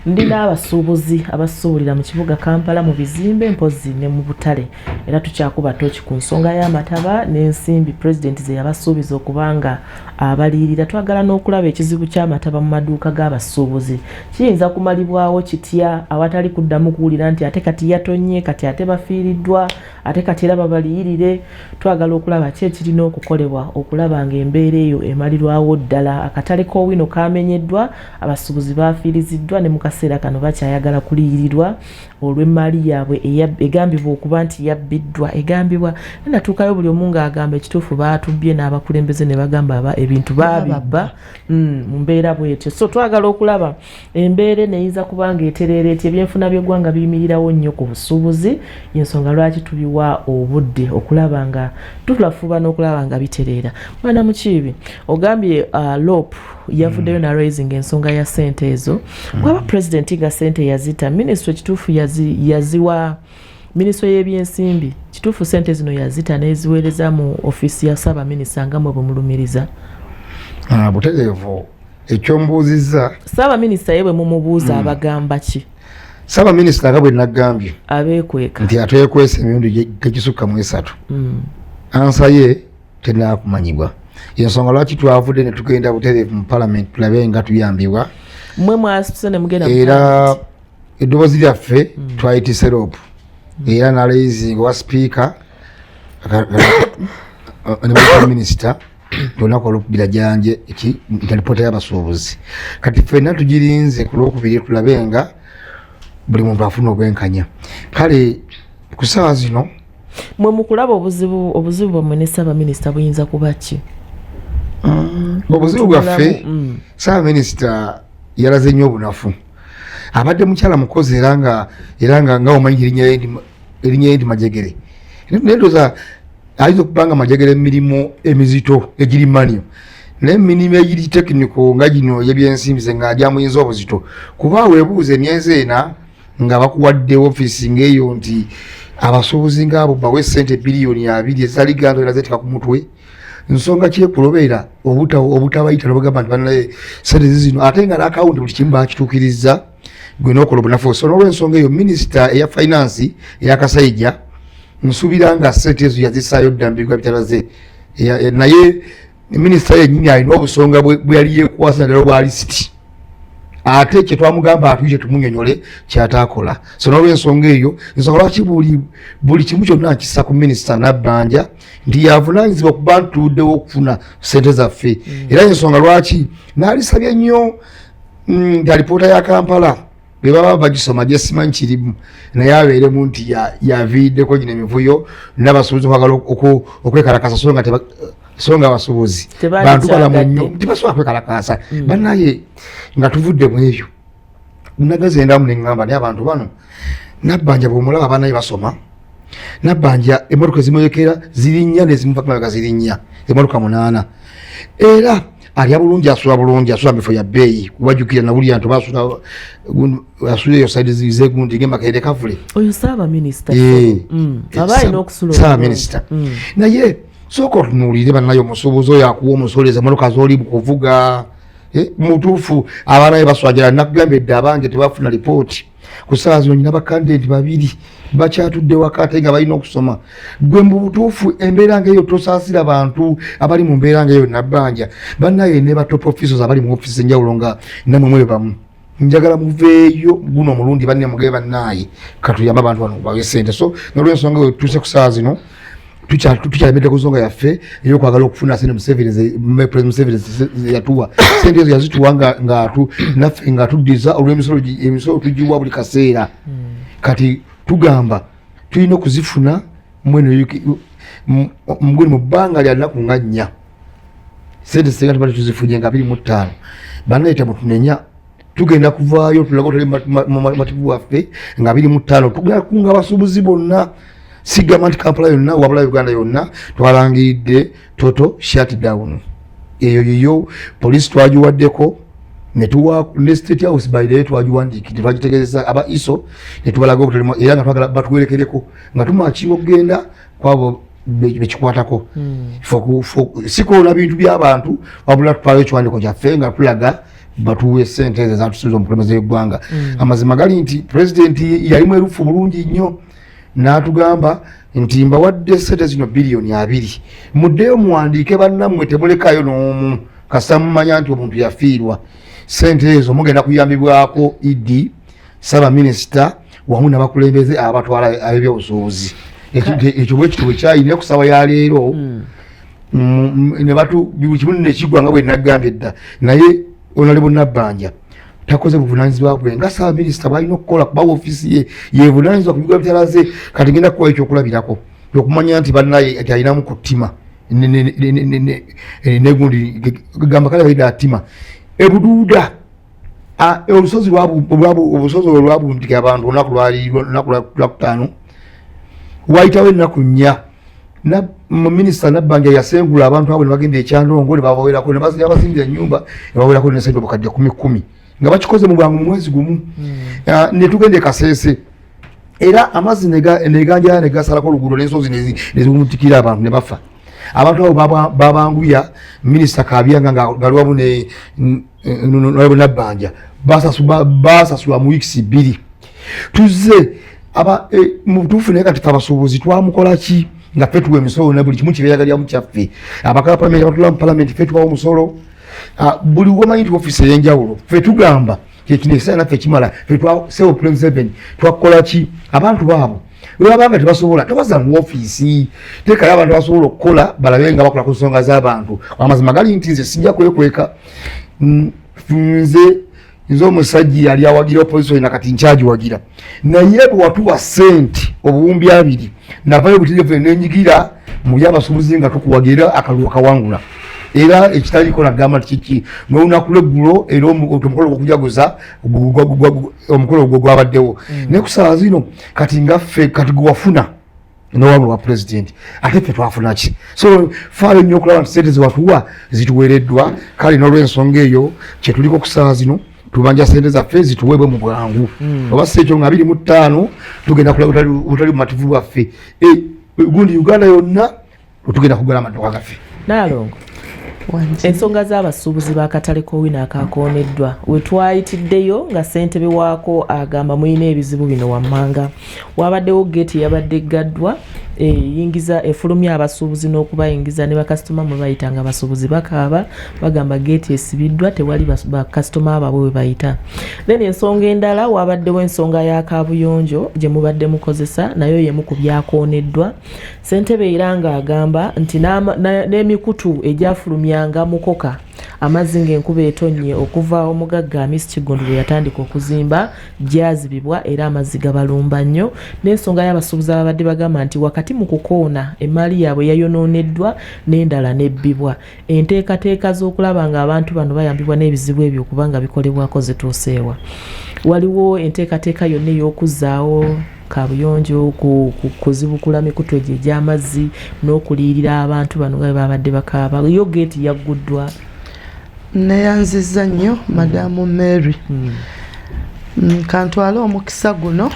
ndi n'abasuubuzi abasuubulira mu kibuga Kampala mu bizimbe mpozi ne mu butale, era tukyakuba tooki ku nsonga y'amataba n'ensimbi pulezidenti ze yabasuubiza okuba nga abaliyirira. Twagala n'okulaba ekizibu ky'amataba mu maduuka g'abasuubuzi kiyinza kumalibwawo kitya awatali kuddamu kuwulira nti ate kati yatonye, kati ate bafiiriddwa, ate kati era babaliyirire. Twagala okulaba ki ekirina okukolebwa okulaba ng'embeera eyo emalirwawo ddala. Akatale k'Owino kamenyeddwa, abasuubuzi bafiiriziddwa, ne mu kaseera kano bakyayagala kuliyirirwa olw'emmaali yaabwe egambibwa okuba nti yabbiddwa. Egambibwa natuukayo buli omu ng'agamba ekituufu baatubbye, n'abakulembeze ne bagamba aba ebintu baabibba mu mbeera bwetyo. So twagala okulaba embeera eno eyinza kuba nga etereera etya. Ebyenfuna by'eggwanga biyimirirawo nnyo ku busuubuzi, yensonga lwaki tubiwa obudde okulaba nga tulafuba n'okulaba nga bitereera. Mwana Mukiibi, ogambye LOP yavuddeyo na raising ensonga ya sente ezo. Bwaba pulezidenti nga sente yazita minisitule, kituufu yaziwa minisitule y'ebyensimbi? Kituufu sente zino yazita n'eziweereza mu ofiisi ya ssaabaminisita nga mwe bwe mulumiriza? Ah, butereevu ekyombuuzizza. Ssaabaminisita ye bwe mumubuuza, abagamba ki? Ssaabaminisita nga bwe nagambye abeekweka. Nti atwekwesa emirundi tegisukka mu esatu. Answer ye tenakumanyibwa. Ensonga lwaki twavudde ne tugenda butereevu mu palamenti tulabe nga tuyambibwa. Mwe mwasituse ne mugenda mu Era parliament. eddoboozi lyaffe twayitise LOP, era nalaizinga wa sipiika ne minisita olunaku olwokubira janje eki nti alipoota y'abasuubuzi. Kati ffenna tugirinze ku lwokubiri tulabe nga buli muntu afuna obwenkanya. Kale ku ssaawa zino Mwe mukulaba obuzibu bwammwe ne ssaabaminisita buyinza kuba ki? Obuzibu bwaffe, ssaabaminisita yalaze nnyo obunafu. Abadde mukyala mukozi, era nga omanyi erinnya ye nti Majegere, naye ndowooza ayinza okuba nga Majegere emirimu emizito egiri manual, naye emirimu egiri technical nga gino ey'ebyensimbi ze nga gyamuyinza obuzito, kuba weebuuza emyezi 4 nga bakuwadde ofiisi ng'eyo nti abasuubuzi ngaabo bawe sente biliyoni 20 ezali ganto era zeteeka ku mutwe, nsonga kyekulobeera obutabayita nobagamba nti banaye sente zizino, ate nga n'akawunti buli kimu bakituukiriza, gwe nokola obunafu. So n'olwensonga eyo minisita eya finance eyakasaija nsuubira nga sente ezo yazisaayo dda mu bigwa bitalaze. Naye Minisita yennyini alina obusonga bwe yali yeekwasa naddala obwa lisiti, ate kyetwamugamba atuyite tumunyonyole kyatakola. So nolwensonga eyo, ensonga lwaki buli kimu kyonna nkisa ku minisita Nabbanja nti yavunanyizibwa kuba ntuddewo okufuna sente zaffe. Era ensonga lwaki naalisabye nnyo nti alipoota ya Kampala bwe baba bagisoma gyesimanyi kirimu, naye abeeremu nti yaviiriddeko gino emivuyo n'abasuubuzi okwagala okwekalakasa, so nga abasuubuzi bantu balamu nnyo, tebasobola kwekalakasa. Bannaye, nga tuvudde mu ebyo, nagazendamu neŋŋamba, naye abantu bano, Nabbanja bwomulaba, abaana basoma. Nabbanja emmotoka ezimwekera zirinnya nezimuva kumabega zirinnya, emmotoka 8. Era alya bulungi, asula bulungi, asula mubifo ya bbeeyi. Wajjukira nawulira nti asula eyo side zegundi ngemakerere kavule. Oyo saabaminisita. Aba alina okusula. Saabaminisita. Naye sooka otunuulire, bannaye, omusuubuzi oyo akuwa omusoleza emmotoka z'oli kuvuga. Mutuufu abaana be baswajala. Nakugamba edda, abange tebafuna lipooti. Ku ssaawa zino nyina bakandidati babiri bakyatudde waka ate nga balina okusoma. Gwe mu butuufu embeera ngaeyo tosaasira bantu abali mu mbeera ngaeyo, Nabbanja? Bannaye, ne ba top officers abali mu ofiisi enjawulo nga namwe mwe bamu, njagala muveeyo guno omulundi, banne mugabe, bannaaye, katuyambe abantu bano bawe sente. So nolwensonga eyo, tuuse ku ssaawa zino tukyalemedde ku nsonga yaffe eyokwagala okufuna sente. President Museveni yatuwa sente ezo, yazituwa naffe nga tuddiza olw'emisolo. Emisolo tugiwa buli kaseera. Kati tugamba tulina okuzifuna mweno muguli mu bbanga lya nnaku nga 4. Sente singa tuba tuzifunye nga 25, bannaye, temutunenya, tugenda kuvaayo tulaga otali mativu waffe nga 25. Tugenda kukunga abasuubuzi bonna, sigamba nti Kampala yonna, wabula Uganda yonna. Twalangiridde total shutdown. Eyo yiyo poliisi twagiwaddeko netuwa ne State House. By the way, twagiwandiikidde, twagitegeeza aba ISO, netubalaga obutalimu, era nga twagala batuwerekereko nga tumakinga okugenda kwabo bekikwatako. Si kwona bintu by'abantu, wabula tutwalayo ekiwandiiko kyaffe nga tulaga batuwe sente ezo ezatusuubiza omukulembeze w'eggwanga. Amazima gali nti pulezidenti yali mwerufu bulungi nnyo n'atugamba nti mbawadde sente zino biliyoni 20, muddeyo muwandiike bannammwe, temulekayo n'omu, kasita mumanya nti omuntu yafiirwa. Sente ezo mugenda kuyambibwako ED, saabaminisita, wamu n'abakulembeze abatwala ab'ebyobusuubuzi. Ekyo bwekityo bwekyayina ku ssaawa ya leero. Ne batu buli kimu nekigwa nga bwe nagambye dda. Naye Honorable Nabbanja takoze buvunanyizibwa bwe nga saabaminisita bwalina okukola, kuba ofiisi ye yevunanyizibwa ku bigo bitalaze. Kati ngenda kuwa ekyokulabirako okumanya nti bannaye nti alinamu ku ttima negundi gamba kale balina atima ebuduuda. Olusozi obusozi olwo lwabundika abantu olunaku lwali lunaku lwakutaano, wayitawo ennaku 4, minisita Nabbanja yasengula abantu abo ne bagenda ekyandongo ne babawerako, ne bazimbira ennyumba ne bawerako nesente obukadde kumi kumi, nga bakikoze mu bwangu mu mwezi gumu. Ne tugenda e Kasese, era amazzi neganjala negasalako oluguudo n'ensozi neziwumutikira abantu ne bafa. Abantu abo babanguya minisita Kabyanga nga gali wamu ne Nabbanja, basasula mu wiikisi 2. Tuzze mu butuufu. Naye kati fe abasuubuzi twamukola ki nga ffe tuwa emisolo na buli kimu kibeyagalyamu kyaffe? Abakala palamenti abatula mu palamenti, ffe tubawa omusolo. Buli womanyi nti ofiisi ey'enjawulo, ffe tugamba kyekino ekiseera naffe kimala. Ffe sewo President Museveni twakukola ki? Abantu baabo webabanga tebasobola, tebaza mu ofiisi, teekayo abantu abasobola okukola, balabe nga bakola ku nsonga z'abantu. Amazima gali nti nze sijja kwekweka. Nze omusajja yali awagira opposition, na kati nkyagiwagira, naye bwe watuwa sente obuwumbi 20, navayo butereevu nenyigira mu byabasuubuzi nga tukuwagira, akalulu kawangula. Era ekitaliiko nagamba nti kiki n'olunaku lweggulo, era omukolo gwokujaguza omukolo ogwo gwabaddewo. Naye ku saawa zino kati nga ffe kati gwe wafuna nowabwe wa pulezidenti, ate ffe twafuna ki? So faayo nnyo okulaba nti sente zewatuwa zituweereddwa. Kale n'olwensonga eyo kyetuliko ku saawa zino, tubanja sente zaffe zituweebwe mu bwangu, oba si ekyo nga 25 tugenda kulaba obutali bumativu bwaffe. Gundi Uganda yonna tugenda kugula amaduuka gaffe. Naalongo, ensonga z'abasuubuzi b'akatale k'Owino akakooneddwa, we twayitiddeyo nga ssentebe waako agamba mulina ebizibu bino wammanga. Wabaddewo geeti eyabadde eggaddwa. Eyingiza efulumya abasuubuzi n'okubayingiza ne bakasitoma mwe bayita nga abasuubuzi bakaaba bagamba geeti esibiddwa, tewali bakasitoma baabwe we bayita. Then ensonga endala, wabaddewo ensonga ya kaabuyonjo gye mubadde mukozesa, nayo yemu ku byakooneddwa. Ssentebe era ng'agamba nti n'emikutu egyafulumyanga mukoka amazzi ng'enkuba etonnye okuva omugagga Amis Kiggundu bwe yatandika okuzimba gyazibibwa era amazzi gabalumba nnyo. N'ensonga y'abasuubuzi ababadde bagamba nti wakati mu kukoona emmaali yaabwe yayonooneddwa n'endala n'ebbibwa. Enteekateeka z'okulaba ng'abantu bano bayambibwa n'ebizibu ebyo kubanga bikolebwako zituuseewa? Waliwo enteekateeka yonna ey'okuzzaawo kabuyonjo, kuzibukula mikutu egyo egy'amazzi n'okuliyirira abantu bano nga bwe babadde bakaaba? Yo geeti yagguddwa? Neyanziza nnyo, Madamu Mary. Kantwale omukisa guno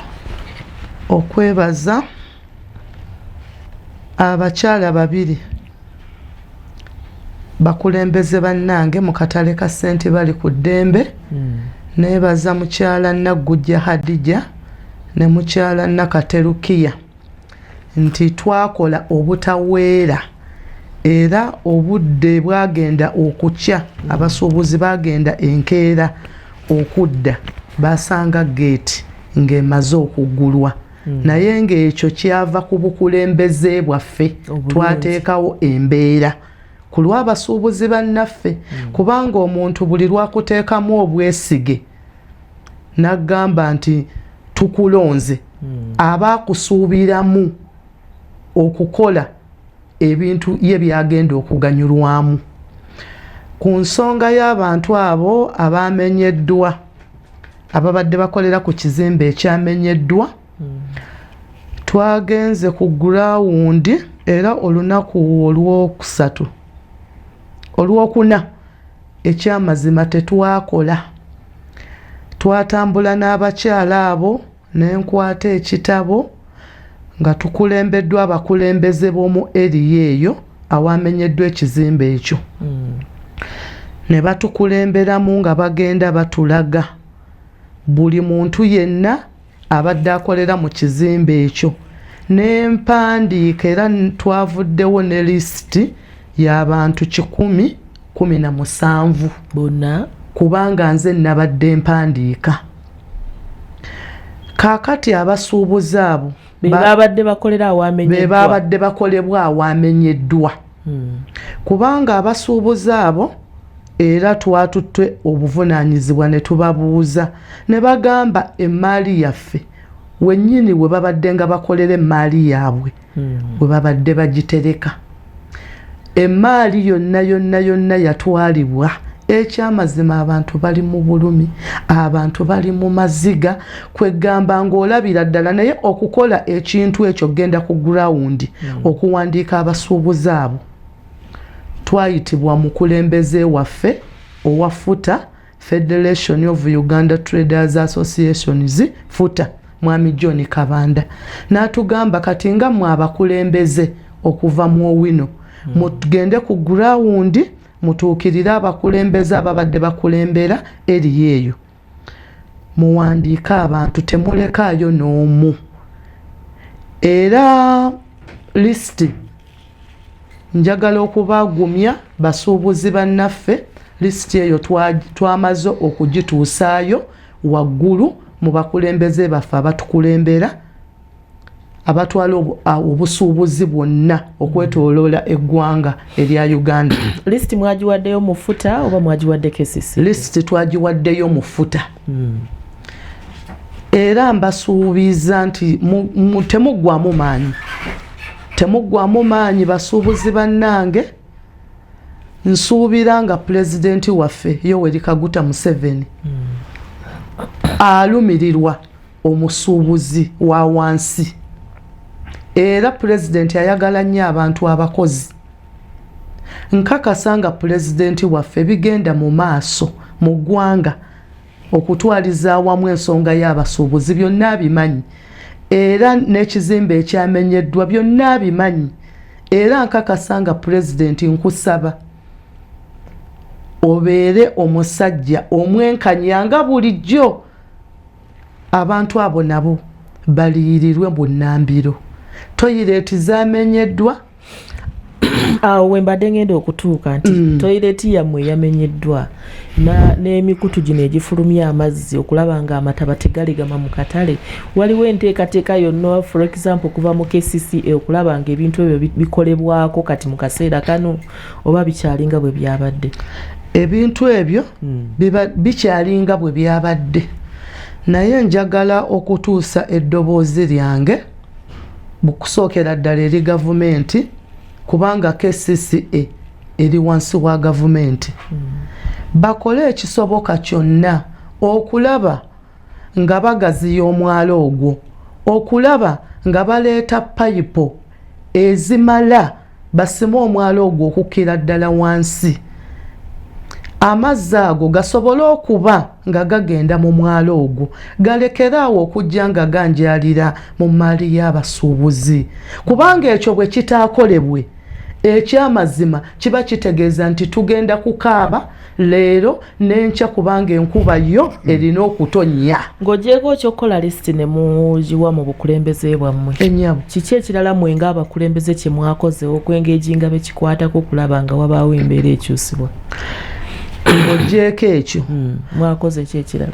okwebaza abakyala babiri bakulembeze bannange mu katale ka Sente Bali ku Ddembe. Neebaza mukyala Naggujja Hadija ne mukyala Nakaterukiya nti twakola obutaweera era obudde bwagenda okukya, abasuubuzi bagenda enkeera okudda basanga geeti ng'emaze okuggulwa. Naye ng'ekyo kyava ku bukulembeze bwaffe. Twateekawo embeera ku lw'abasuubuzi bannaffe, kubanga omuntu buli lwakuteekamu obwesige n'agamba nti tukulonze, aba akusuubiramu okukola ebintu ye byagenda okuganyulwamu. Ku nsonga y'abantu abo abamenyeddwa, ababadde bakolera ku kizimbe ekyamenyeddwa, twagenze ku ground era olunaku olwokusatu, olwokuna, ekyamazima tetwakola. Twatambula n'abakyala abo nenkwata ekitabo nga tukulembeddwa abakulembeze b'omu area eyo awamenyeddwa ekizimbe ekyo, ne batukulemberamu nga bagenda batulaga buli muntu yenna abadde akolera mu kizimbe ekyo n'empandiika. Era twavuddewo ne lisiti y'abantu 117 bonna, kubanga nze nabadde mpandiika. Kaakati abasuubuzi abo be babadde bakolera awamenyeddwa, be babadde bakolebwa awamenyeddwa, kubanga abasuubuzi abo era twatutte obuvunaanyizibwa ne tubabuuza ne bagamba emmaali yaffe wennyini we babadde nga bakolera emmaali yaabwe, we babadde bagitereka. Emmaali yonna yonna yonna yatwalibwa. Ekyamazima abantu bali mu bulumi, abantu bali mu maziga, kwegamba ng'olabira ddala. Naye okukola ekintu ekyo, genda ku ground okuwandiika abasuubuzi abo, twayitibwa mukulembeze waffe owa FUTA, Federation of Uganda Traders Associations, FUTA, Mwami John Kabanda, n'atugamba kati nga mmwe abakulembeze okuva mu Owino, mugende ku ground mutuukirire abakulembeze ababadde bakulembera area eyo, muwandiike abantu, temulekaayo n'omu. Era lisiti, njagala okubagumya basuubuzi bannaffe, lisiti eyo twamaze okugituusaayo waggulu mu bakulembeze baffe abatukulembera, abatwala obusuubuzi bwonna okwetoloola eggwanga erya Uganda. Lisiti mwagiwaddeyo mu FUTA oba mwagiwadde KCC? Lisiti twagiwaddeyo mu FUTA. Era mbasuubiza nti temuggwamu maanyi, temuggwamu maanyi basuubuzi bannange. Nsuubira nga pulezidenti waffe Yoweri Kaguta Museveni alumirirwa omusuubuzi wa wansi, era pulezidenti ayagala nnyo abantu abakozi. Nkakasa nga pulezidenti waffe bigenda mu maaso mu ggwanga okutwaliza awamu ensonga y'abasuubuzi byonna abimanyi, era n'ekizimbe ekyamenyeddwa byonna abimanyi. Era nkakasa nga pulezidenti, nkusaba obeere omusajja omwenkanya nga bulijjo, abantu abo nabo baliyirirwe bunnambiro. Toyireeti zamenyeddwa. Awo wembadde ngenda okutuuka nti toyireti yammwe yamenyeddwa n'emikutu gino egifulumya amazzi okulaba nga amataba tegaligama mu katale. Waliwo enteekateeka yonna, for example okuva mu KCCA, okulaba nga ebintu ebyo bikolebwako kati mu kaseera kano, oba bikyalinga bwe byabadde? Ebintu ebyo bikyalinga bwe byabadde, naye njagala okutuusa eddoboozi lyange bukusookera ddala eri gavumenti, kubanga KCCA eri wansi wa gavumenti. Bakole ekisoboka kyonna okulaba nga bagaziya omwalo ogwo, okulaba nga baleeta payipo ezimala, basime omwalo ogwo okukkira ddala wansi, amazzi ago gasobole okuba nga gagenda mu mwalo ogwo, galekeraawo okujja nga ganjalira mu maali y'abasuubuzi. Kubanga ekyo bwe kitaakolebwe, ekyamazima kiba kitegeeza nti tugenda kukaaba leero n'enkya, kubanga enkuba yo erina okutonnya. Ng'ogyeko ekyokukola lisiti ne mugiwa mu bukulembeze bwammwe, Ennyabo. kiki ekirala mmwe ng'abakulembeze kye mwakoze okwengeejinga bekikwatako okulaba nga wabaawo embeera ekyusibwa? Ng'ogyeko ekyo, Mwakoze ki ekirala?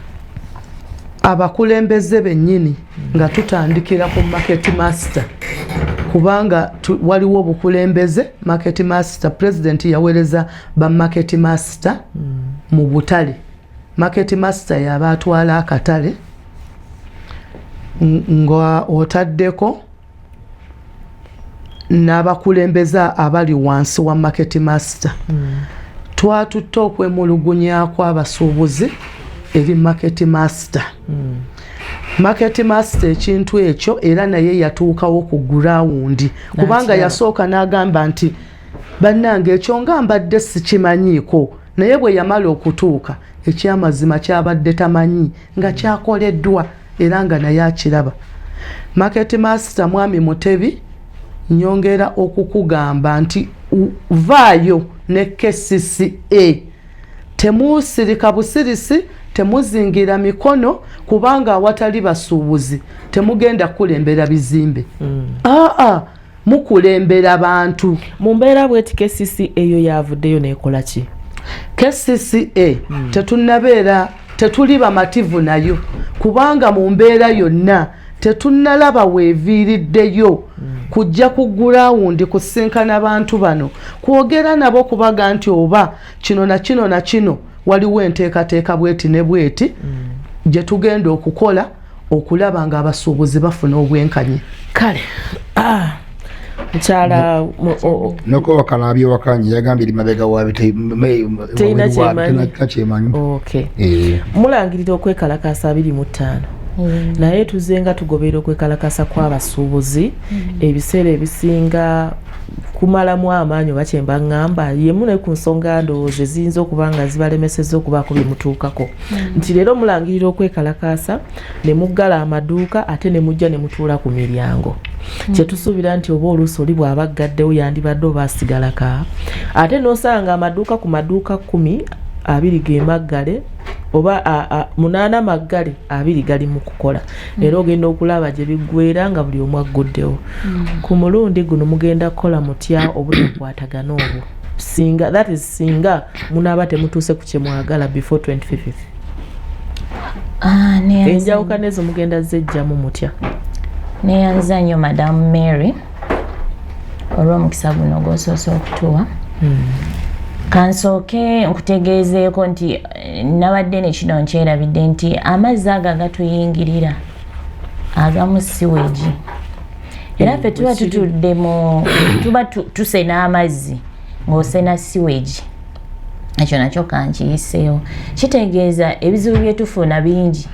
Abakulembeze bennyini, nga tutandikira ku market master, kubanga waliwo obukulembeze. Market master, president yaweereza ba market master mu butale. Market master yaba atwala akatale, nga otaddeko n'abakulembeze abali wansi wa market master. Twatutte okwemulugunya kw'abasuubuzi eri market master. Market master ekintu ekyo era naye yatuukawo ku ground, kubanga N'akiraba. yasooka n'agamba nti, "Bannange, ekyo nga mbadde sikimanyiiko." Naye bwe yamala okutuuka, ekyamazima kyabadde tamanyi nga kyakoleddwa, era nga naye akiraba. Market master mwami Mutebi, nyongera okukugamba nti vaayo ne KCCA. Temusirika busirisi, temuzingira mikono, kubanga awatali basuubuzi temugenda kukulembera bizimbe. Aa, mukulembera bantu. Mu mbeera bweti, KCCA eyo yavuddeyo nekola ki? KCCA tetunnabeera, tetuli bamativu nayo, kubanga mu mbeera yonna tetunnalaba weeviiriddeyo kujja ku ground kusinkana bantu bano, kwogera nabo, kubaga nti oba kino na kino na kino, waliwo enteekateeka bweti ne bweti gye tugenda okukola okulaba nga abasuubuzi bafuna obwenkanye. Kale, mukyala Nokowakana abyewakanye yagambye eri mabega wa Terina kyemanyi. Kyemanyi. Okay. Mulangirira okwekalakasa 25, naye tuzze nga tugoberera okwekalakasa kw'abasuubuzi ebiseera ebisinga kumalamu amaanyi, oba kyemba ŋŋamba yemu ne ku nsonga ndowooza eziyinza okuba nga zibalemesezza okubaako bye mutuukako, nti leero mulangirira okwekalakaasa ne muggala amaduuka, ate ne mujja ne mutuula ku miryango. Kyetusuubira nti oba oluusi oli bw'aba aggaddewo yandibadde oba asigalaka, ate n'osanga amaduuka, ku maduuka 10, 20 ge maggale, oba 8 maggale, 20 gali mu kukola. Era ogenda okulaba gye biggwera nga buli omu agguddewo. Ku mulundi guno mugenda kukola mutya obutakwatagana obwo, singa, that is, singa munaaba temutuuse ku kye mwagala before 25th? Enjawukana ezo mugenda zejjamu mutya? Neyanza nnyo, Madamu Mary, olw'omukisa guno gw'osoose okutuwa. Kansooke nkutegeezeeko nti nabadde ne kino nkyerabidde nti amazzi ago agatuyingirira agamu sewage, era ffe tuba Bwe kiri. Tutudde mu tuba tusena amazzi, ng'osena sewage. Ekyo nakyo kankiyiseewo. Kitegeeza ebizibu bye tufuna bingi.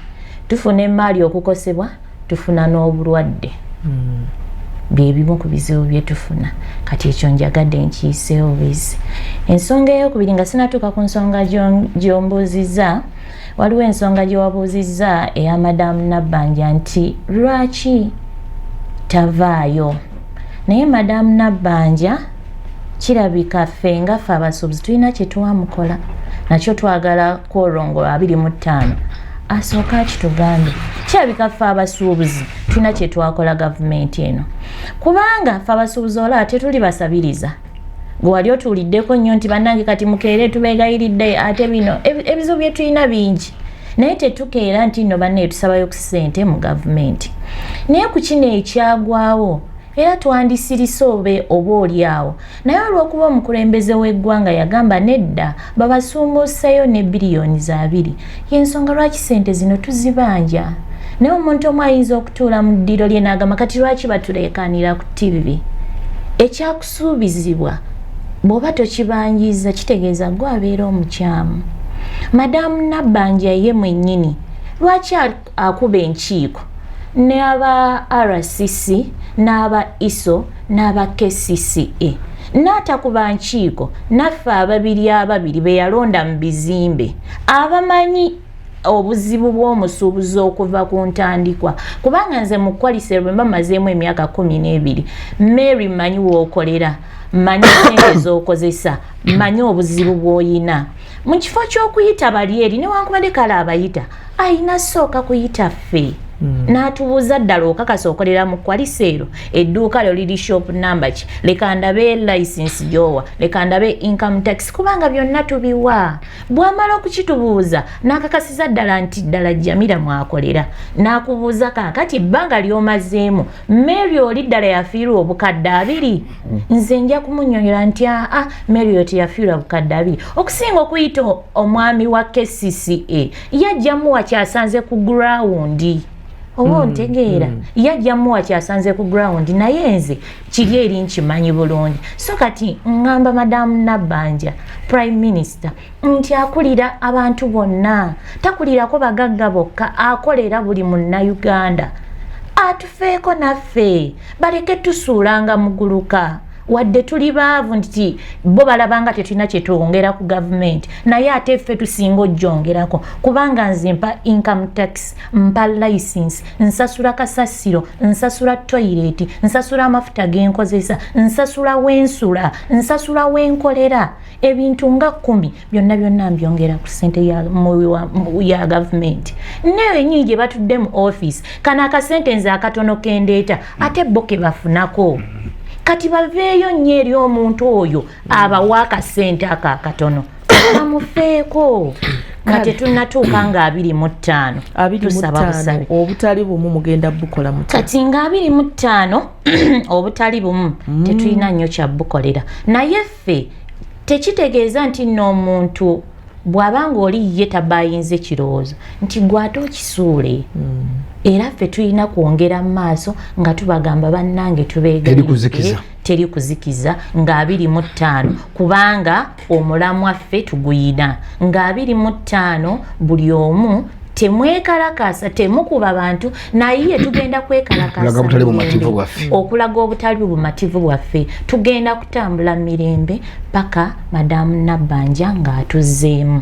Tufuna emaali okukosebwa, tufuna n'obulwadde, byebimu ku bizibu bye tufuna. Kati ekyo njagadde nkiyiseewo bizi. Ensonga eyokubiri, nga sinatuuka ku nsonga gy'ombuuzizza, waliwo ensonga gye wabuuzizza eya Madamu Nabbanja nti lwaki tavaayo. Naye Madamu Nabbanja, kirabika ffe nga ffe abasuubuzi tulina kye twamukola, nakyo twagala kwolwo ngo 25. Asooka akitugambe. Kirabika ffe abasuubuzi tulina kye twakola gavumenti eno, kubanga ffe abasuubuzi olaba tetuli basabiriza. Gwe wali otuuliddeko nnyo nti bannange kati mukeere tubeegayiridde, ate bino ebizibu bye tulina bingi, naye tetukeera nti nno bannaye tusabayo ku ssente mu gavumenti. Naye ku kino ekyagwawo era twandisirise obe oba oli awo, naye olw'okuba omukulembeze w'eggwanga yagamba nedda, babasuumuuseyo ne biliyoni 2, y'ensonga lwaki ssente zino tuzibanja. Naye omuntu omu ayinza okutuula mu ddiro lye n'agamba, kati lwaki batuleekaanira ku TV? Ekyakusuubizibwa bw'oba tokibanjiza, kitegeeza gwe abeera omukyamu. Madamu Nabbanja ye mwennyini lwaki akuba enkiiko n'aba RCC, n'aba ISO, n'aba KCCA, n'atakuba nkiiko naffe ababiri ababiri be yalonda mu bizimbe, abamanyi obuzibu bw'omusuubuzi okuva ku ntandikwa? Kubanga nze mu Qualicel bwe mba mazeemu emyaka 12, Mary, mmanyi w'okolera, mmanyi sente z'okozesa, mmanyi obuzibu bw'oyina. Mu kifo ky'okuyita bali eri, newankubadde kale abayita, ayina sooka kuyita ffe n'atubuuza, ddala okakasa okolera mu Qualicel? Edduuka lyo liri shop number ki? Leka ndabe license gyowa, leka ndabe income tax, kubanga byonna tubiwa. Bw'amala okukitubuuza n'akakasiza ddala nti ddala Jamira mwakolera, n'akubuuza, kaakati ebbanga ly'omazeemu, Mary, oli ddala yafiirwa obukadde 20? Nze nja kumunyonyola nti aa, Mary oyo teyafiirwa bukadde 20. Okusinga okuyita omwami wa KCCA, yajja muwa kyasanze ku ground, oba ontegeera? Yajja muwa kyasanze ku ground, naye nze kiri eri nkimanyi bulungi. So kati ŋŋamba Madamu Nabbanja, Prime Minister, nti akulira abantu bonna, takulirako bagagga bokka, akolera buli Munnayuganda. Atufeeko naffe, baleke tusuulanga muguluka. Wadde tuli baavu, nti bo balabanga tetulina kyetwongera ku gavumenti, naye ate ffe tusinga ojjongerako, kubanga nze mpa income tax, mpa license, nsasula kasasiro, nsasula toilet, nsasula amafuta genkozesa, nsasula wensula, nsasula wenkolera, ebintu nga 10 byonna byonna mbyongera ku ssente ya gavumenti. Neyo enyini gye batudde mu office, kano akasente nze akatono kendeeta, ate bo ke bafunako. Kati baveeyo nnyo eri omuntu oyo abawa akasente ako akatono, bamufeeko nga tetunnatuuka nga 25. 25. Tusaba busabe. Obutali bumu mugenda bukola mutya? Kati nga 25 obutali bumu tetulina nnyo kyabukolera, naye ffe tekitegeeza nti nno omuntu bw'aba nga oli ye tabayinza ekirowoozo nti gwate okisuule. Era ffe tulina kwongera mu maaso nga tubagamba, bannange, Teri kuzikiza. Teri kuzikiza nga 25, kubanga omulamwa ffe tuguyina nga 25. Buli omu temwekalakasa, temukuba bantu, naye tugenda kwekalakasa Okulaga obutali mirembe. bumativu bwaffe. Okulaga obutali bumativu bwaffe. Tugenda kutambula mirembe paka Madamu Nabbanja ng'atuzzeemu.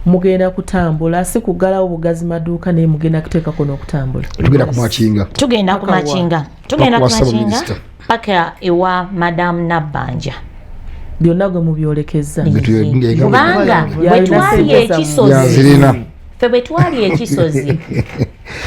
Mugenda kutambula, si kuggalawo bugazi maduuka, naye mugenda kuteekako n'okutambula. Tugenda ku makinga. Tugenda ku Paka wa? makinga, tugenda ku Paka wa makinga Minisita. paka ewa Madamu Nabbanja. Byonna gwe mubyolekezza. Kubanga bwe Yalina twali sente zammwe. ekisozi, Yazirina. ffe bwe twali ekisozi,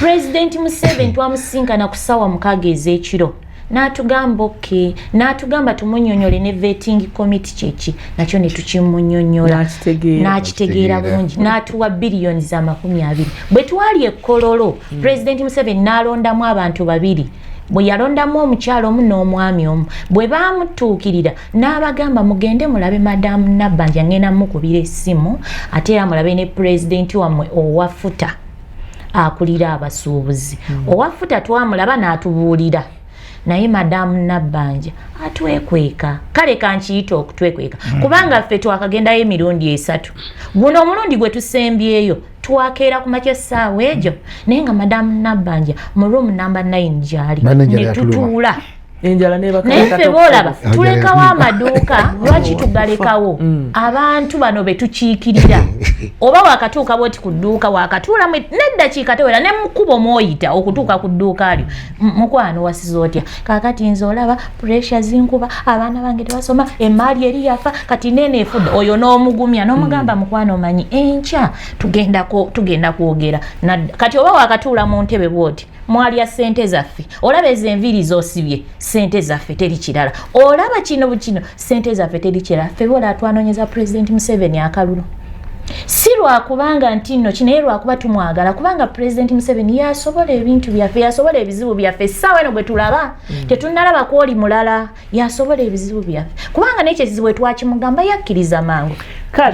Pulezidenti Museveni twamusinkana ku ssaawa 6 ez'ekiro, n'atugamba okay, n'atugamba tumunyonyole ne vetting committee kyeki, nakyo ne tukimunyonyola. N'akitegeera. N'akitegeera N'akitegeera. bulungi, n'atuwa biliyoni za 20. Bwe twali ekkololo, Pulezidenti Museveni n'alondamu abantu babiri. Bwe yalondamu omukyalo omu n'omwami omu, bwe baamutuukirira n'abagamba, mugende mulabe Madamu Nabbanja, ngenda mukubira essimu, ate era mulabe ne pulezidenti wammwe owa FUTA akulira abasuubuzi. Owa FUTA twamulaba n'atubuulira, naye Madamu Nabbanja atwekweka. Kale kankiyita okutwekweka, kubanga ffe twakagendayo emirundi esatu. Guno omulundi gwe tusembyeyo twakeera ku makya essaawa egyo, naye nga Madamu Nabbanja mu room number 9 gyali. Manager ne yatuluma. tutuula. Enjala Naye ffe boolaba tulekawo amaduuka. Lwaki tugalekawo? Abantu bano betukiikirira, oba wakatuuka bwoti ku dduuka, wakatuulamu neddakiika tewera ne mukubo mwoyita okutuuka ku dduuka lyo. Mukwano, wasiza otya? Kakati nze olaba pressure zinkuba, abaana bange tebasoma, emaali eri yafa, kati neene efudde. Oyo n'omugumya n'omugamba, mukwano, omanyi enkya tugenda kwogera. Kati oba wakatuula mu ntebe bwoti, mwalya sente zaffe, olaba ezo enviiri zosibye, sente zaffe, teri kirala, olaba kino bukino, sente zaffe, teri kirala. Ffe bola twanonyeza Pulezidenti Museveni akalulu si lwakubanga nti nno kinaye, lwakuba tumwagala, kubanga Pulezidenti Museveni yasobola ebintu byaffe, yasobola ebizibu byaffe. Essaawa eno gwe tulaba tetunalaba kwoli mulala yasobola ebizibu byaffe, kubanga nekyo ekizibu etwakimugamba yakkiriza mangu.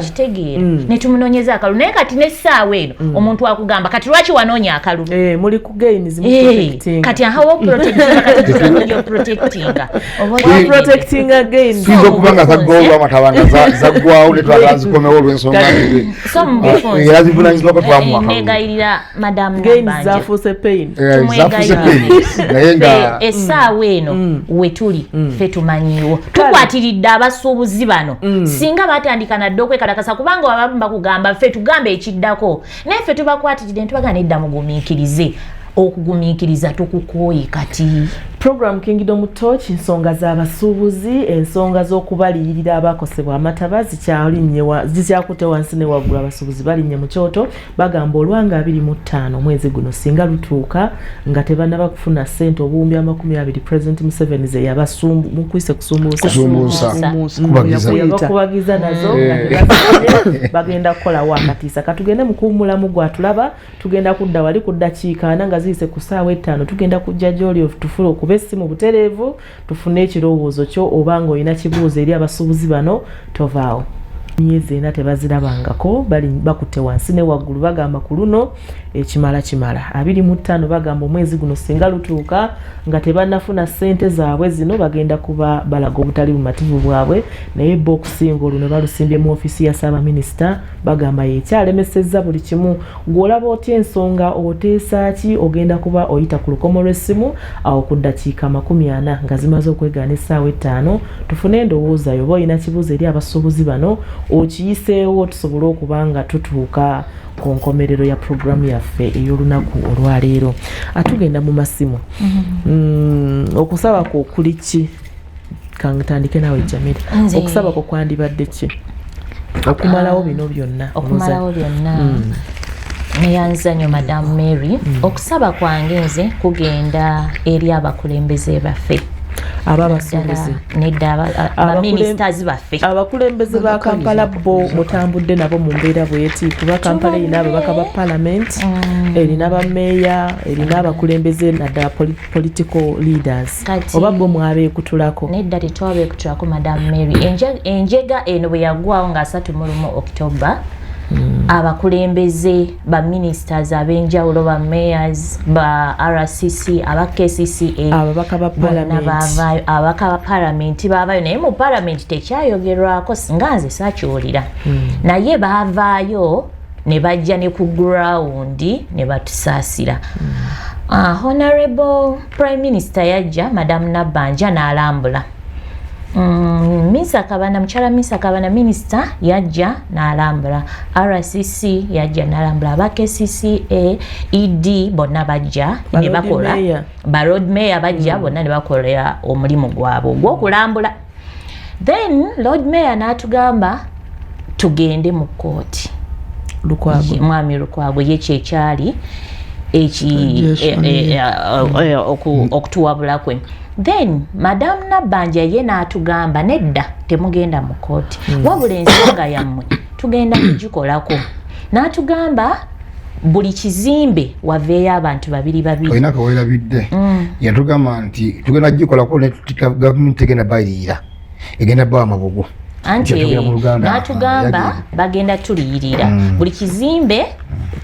Kitegeera netumunonyeza akalulu. Naye kati nessaawa eno omuntu akugamba, kati lwaki wanoonya akalulu? Eh, muli ku gains. Kati ahawo protectinga. Protectinga gains. Tuyinza okuba nga zaggwawo olwamataba, nga zaggwawo netwagala zikomewo olw'ensonga era zivunanyizibwako twamuwa. Negayirira madamu. Gains zafuuse pain. Zafuuse pain, naye nga essaawa eno wetuli ffe tumanyiiwo, tukwatiridde abasuubuzi bano. Singa batandika nadde okwekalakasa, kubanga abamu bakugamba ffe tugamba ekiddako, naye ffe tubakwatiridde ntubagamba nedda, mugumiikirize, okugumiikiriza tukukooye kati. Program Kingdom Torch, ensonga z'abasuubuzi, ensonga z'okubaliyirira abakosebwa amataba zikyakutte wansi ne waggulu. Abasuubuzi balinnye mu kyoto, bagamba olwanga 25 omwezi guno singa lutuuka nga tebannaba kufuna ssente 20,000 President Museveni ze yabasumbukwise kusumbuusa. Yabakubagiza nazo nga tebazifunye, bagenda kukolawo akatiisa. Katugende mu kuwummulamu. Gwatulaba, tugenda kudda wali ku ddakiika 40 nga ziyise ku ssaawa 5. Tugenda kujja gy'oli, tufule okuba essimu butereevu, tufune ekirowoozo kyo oba nga olina kibuuzo eri abasuubuzi bano. Tovaawo. Myezi 4 tebazirabangako, bali bakutte wansi ne waggulu, bagamba ku luno ekimala kimala. 25, bagamba omwezi guno singa lutuuka nga tebannafuna ssente zaabwe zino, bagenda kuba balaga obutali bumativu bwabwe. Naye bo okusinga oluno balusimbye mu ofiisi ya ssaabaminisita, bagamba yekyalemesezza buli kimu. Gw'olaba otya ensonga? Oteesa ki? Ogenda kuba oyita ku lukomo lw'essimu awo ku ddakiika 40 nga zimaze okwegaana essaawa 5, tufune endowooza yo. Oba olina kibuuzo eri abasuubuzi bano, okiyiseewo, tusobole okuba nga tutuuka ku nkomerero ya puroguramu yaffe ey'olunaku olwaleero. Atugenda mu masimu. Okusaba kwo kuli ki? Kantandike naawe Jamira. Okusaba kwo kwandibadde ki okumalawo bino byonna? Okumalawo byonna, neyanza nnyo Madam Mary. Okusaba kwange nze kugenda eri abakulembeze baffe. Ababasuubuzi? Nedda, baministers baffe. Abakulembeze ba Kampala bo mutambudde nabo mu mbeera bweti? Kuba Kampala erina ababaka ba parliament, erina bameeya, erina abakulembeze, naddala political leaders. Oba bo mwabeekutulako? Nedda, tetwabeekutulako, Madam Mary. Enjega eno bwe yaggwawo nga 31 October, abakulembeze, ba ministers ab'enjawulo, ba mayors, ba RCC, aba KCCA, ababaka ba parliament, ababaka ba parliament baavaayo. Naye mu parliament tekyayogerwako, nga nze saakiwulira. Naye baavaayo ne bajja ne ku ground ne batusaasira. Honorable Prime Minister yajja, Madam Nabbanja, n'alambula. Minsa Kabanda, mukyala Minsa Kabanda, minisita, yajja n'alambula. RCC yajja n'alambula, aba KCCA, ED bonna bajja ne bakola, ba lord mayor bajja bonna ne bakolera omulimu gwabwe ogw'okulambula. Then lord mayor n'atugamba tugende mu kooti. Mwami Lukwago ye kyekyali okutuwabula kwe. Then Madam Nabbanja ye n'atugamba, nedda, temugenda mu kooti, wabula ensonga yammwe tugenda kugikolako. N'atugamba buli kizimbe waveeyo abantu babiri babiri. Olina kawerabidde, yatugamba nti tugenda gikolako, gavumenti tegenda bayirira, egenda bawa amabugo. Anti n'atugamba bagenda tuliyirira, buli kizimbe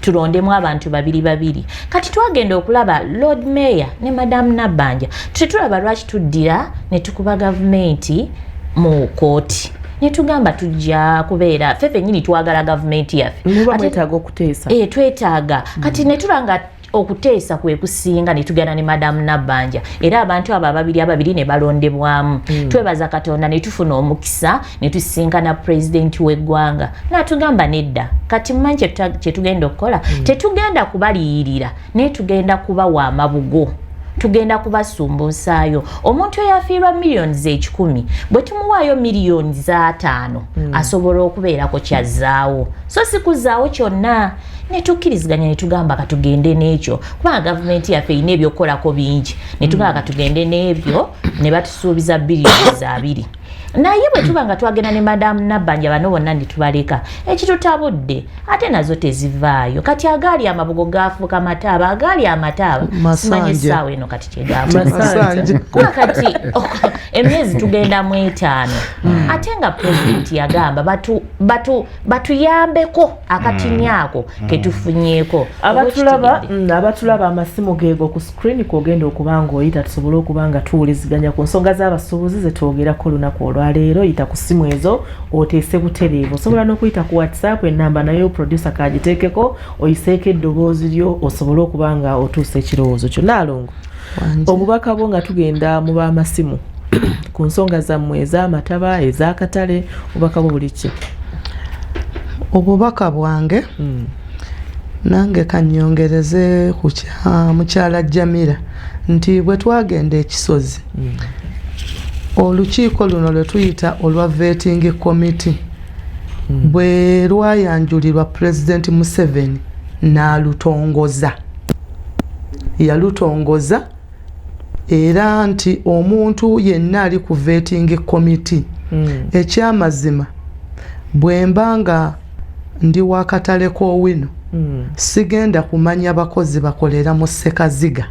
tulondemu abantu babiri babiri. Kati twagenda okulaba lord mayor ne Madam Nabbanja, tetulaba lwaki tuddira ne tukuba gavumenti mu kooti, netugamba tujja kubeera ffe ffennyini twagala gavumenti yaffe. Muba mwetaaga okuteesa. E, twetaaga. Kati netulaba nga Okuteesa kwe kusinga ne tugenda ne Madamu Nabbanja, era abantu abo ababiri ababiri ne balondebwamu. Twebaza Katonda ne tufuna omukisa ne tusisinkana pulezidenti w'eggwanga n'atugamba, nedda, kati mumanyi kye tugenda okukola? Tetugenda kubaliyirira, naye tugenda kubawa amabugo, tugenda kubasumbuusaayo. Omuntu eyafiirwa miliyoni 100, bwe tumuwaayo miliyoni 5, asobola okubeerako kyazzaawo, so si kuzzaawo kyonna. Ne tukkiriziganya ne tugamba katugende n'ekyo, kubanga gavumenti yaffe erina ebyokukolako bingi. Ne tugamba katugende n'ebyo, ne batusuubiza biliyoni 20. Naye bwe tuba nga twagenda ne Madamu Nabbanja, bano bonna ne tubaleka, ekitutabudde ate nazo tezivaayo. Kati agaali amabugo gafuuka mataaba, agaali amataaba simanyi Masanja. essaawa eno kati kyegafuuka. Masanja. Kuba kati emyezi tugenda mu 5, ate nga pulezidenti yagamba batuyambeko akatini ako ketufunyeeko. Abatulaba, Oba abatulaba, amasimu geego ku screen kwogenda okuba nga oyita, tusobole okuba nga tuwuliziganya ku nsonga z'abasuubuzi zetwogerako olunaku olwaleero. Yita ku simu ezo oteese butereevu. Osobola n'okuyita ku WhatsApp, enamba nayo producer kagiteekeko, oyiseeko eddoboozi lyo osobole okuba nga otuusa ekirowoozo kyo. Naalongo, Wangi. obubaka bwo nga tugenda mu b'amasimu ku nsonga zammwe ez'amataba, ez'akatale, obubaka bwo buli ki? Obubaka bwange, nange kanyongereze ku kya mukyala Jamira, nti bwe twagenda ekisozi, olukiiko luno lwe tuyita olwa vetting committee bwe lwayanjulirwa Pulezidenti Museveni n'alutongoza, yalutongoza era nti omuntu yenna ali ku vetting committee, ekyamazima bwe mba nga ndi wakatale k'Owino, sigenda kumanya bakozi bakolera mu Sekaziga.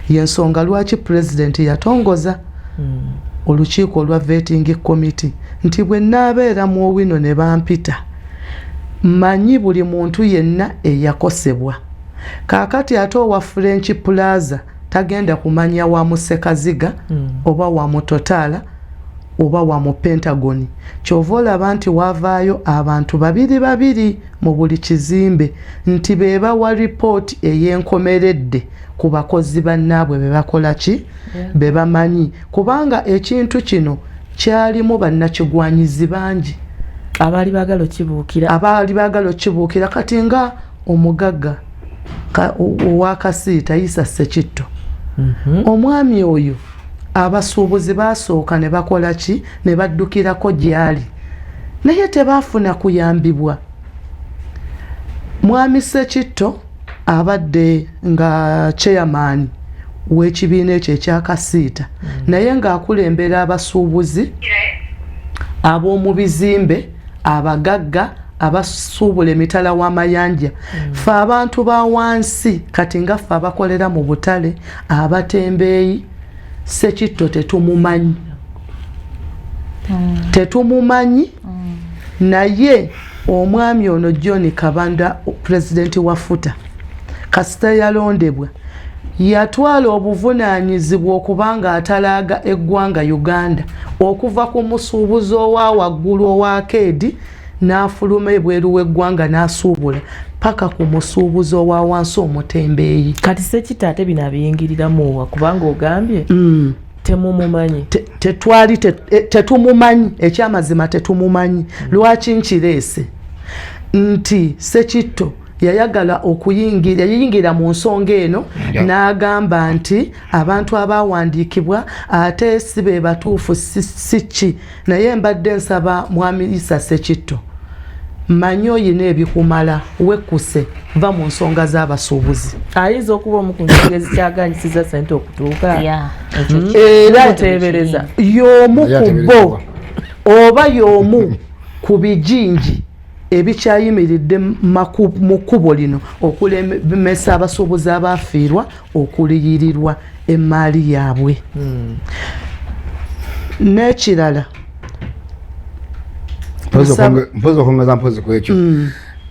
Yensonga lwaki pulezidenti yatongoza olukiiko olwa vetting committee, nti bwe naabeera mu Owino ne bampita, manyi buli muntu yenna eyakosebwa. Kaakati ate owa French Plaza tagenda kumanya wa Musekaziga oba wa Mutotaala oba wa mu Pentagon. Kyova olaba nti wavaayo abantu babiri babiri mu buli kizimbe, nti be bawa ripooti ey'enkomeredde ku bakozi bannaabwe be bakola ki, be bamanyi, kubanga ekintu kino kyalimu bannakigwanyizi bangi abaali baagala okibuukira. Abaali baagala okibuukira. Kati nga omugagga owakasiita Isa Sekitto, omwami oyo abasuubuzi baasooka ne bakola ki, ne baddukirako gy'ali, naye tebaafuna kuyambibwa. Mwami Sekitto abadde nga chairman w'ekibiina ekyo ekyakasiita, naye ng'akulembera abasuubuzi ab'omu bizimbe, abagagga abasuubula emitala w'amayanja. Fe abantu ba wansi, kati nga ffe abakolera mu butale, abatembeeyi, Sekitto tetumumanyi, tetumumanyi. Naye omwami ono John Kabanda, pulezidenti wa FUTA, kasita yalondebwa yatwala obuvunaanyizibwa okubanga atalaaga eggwanga Uganda, okuva ku musuubuzi owa waggulu owa keedi n'afuluma ebweru w'eggwanga n'asuubula, paka ku musuubuzi owa wansi omutembeeyi. Kati Sekitto ate bino abiyingiriramu wa? Kubanga ogambye temumumanyi. Tetwali tetumumanyi, ekyamazima tetumumanyi. Lwaki nkireese? Nti Sekitto yayagala okuyingira, yayingira mu nsonga eno n'agamba nti abantu abawandiikibwa ate si be batuufu, si ki. Naye mbadde nsaba mwami Isa Sekitto, manyi oyina ebikumala, wekkuse, va mu nsonga z'abasuubuzi. Ayinza okuba omu ku nsonga ezikyaganyisiza sente okutuuka. Era Muteebereza. y'omu Naye ku bo ateeberezebwa. oba y'omu ku bijinji ebikyayimiridde mu kkubo lino okulemesa abasuubuzi abafiirwa okuliyirirwa emaali yaabwe. N'ekirala, Mpozi okwongeza mpozi ku ekyo,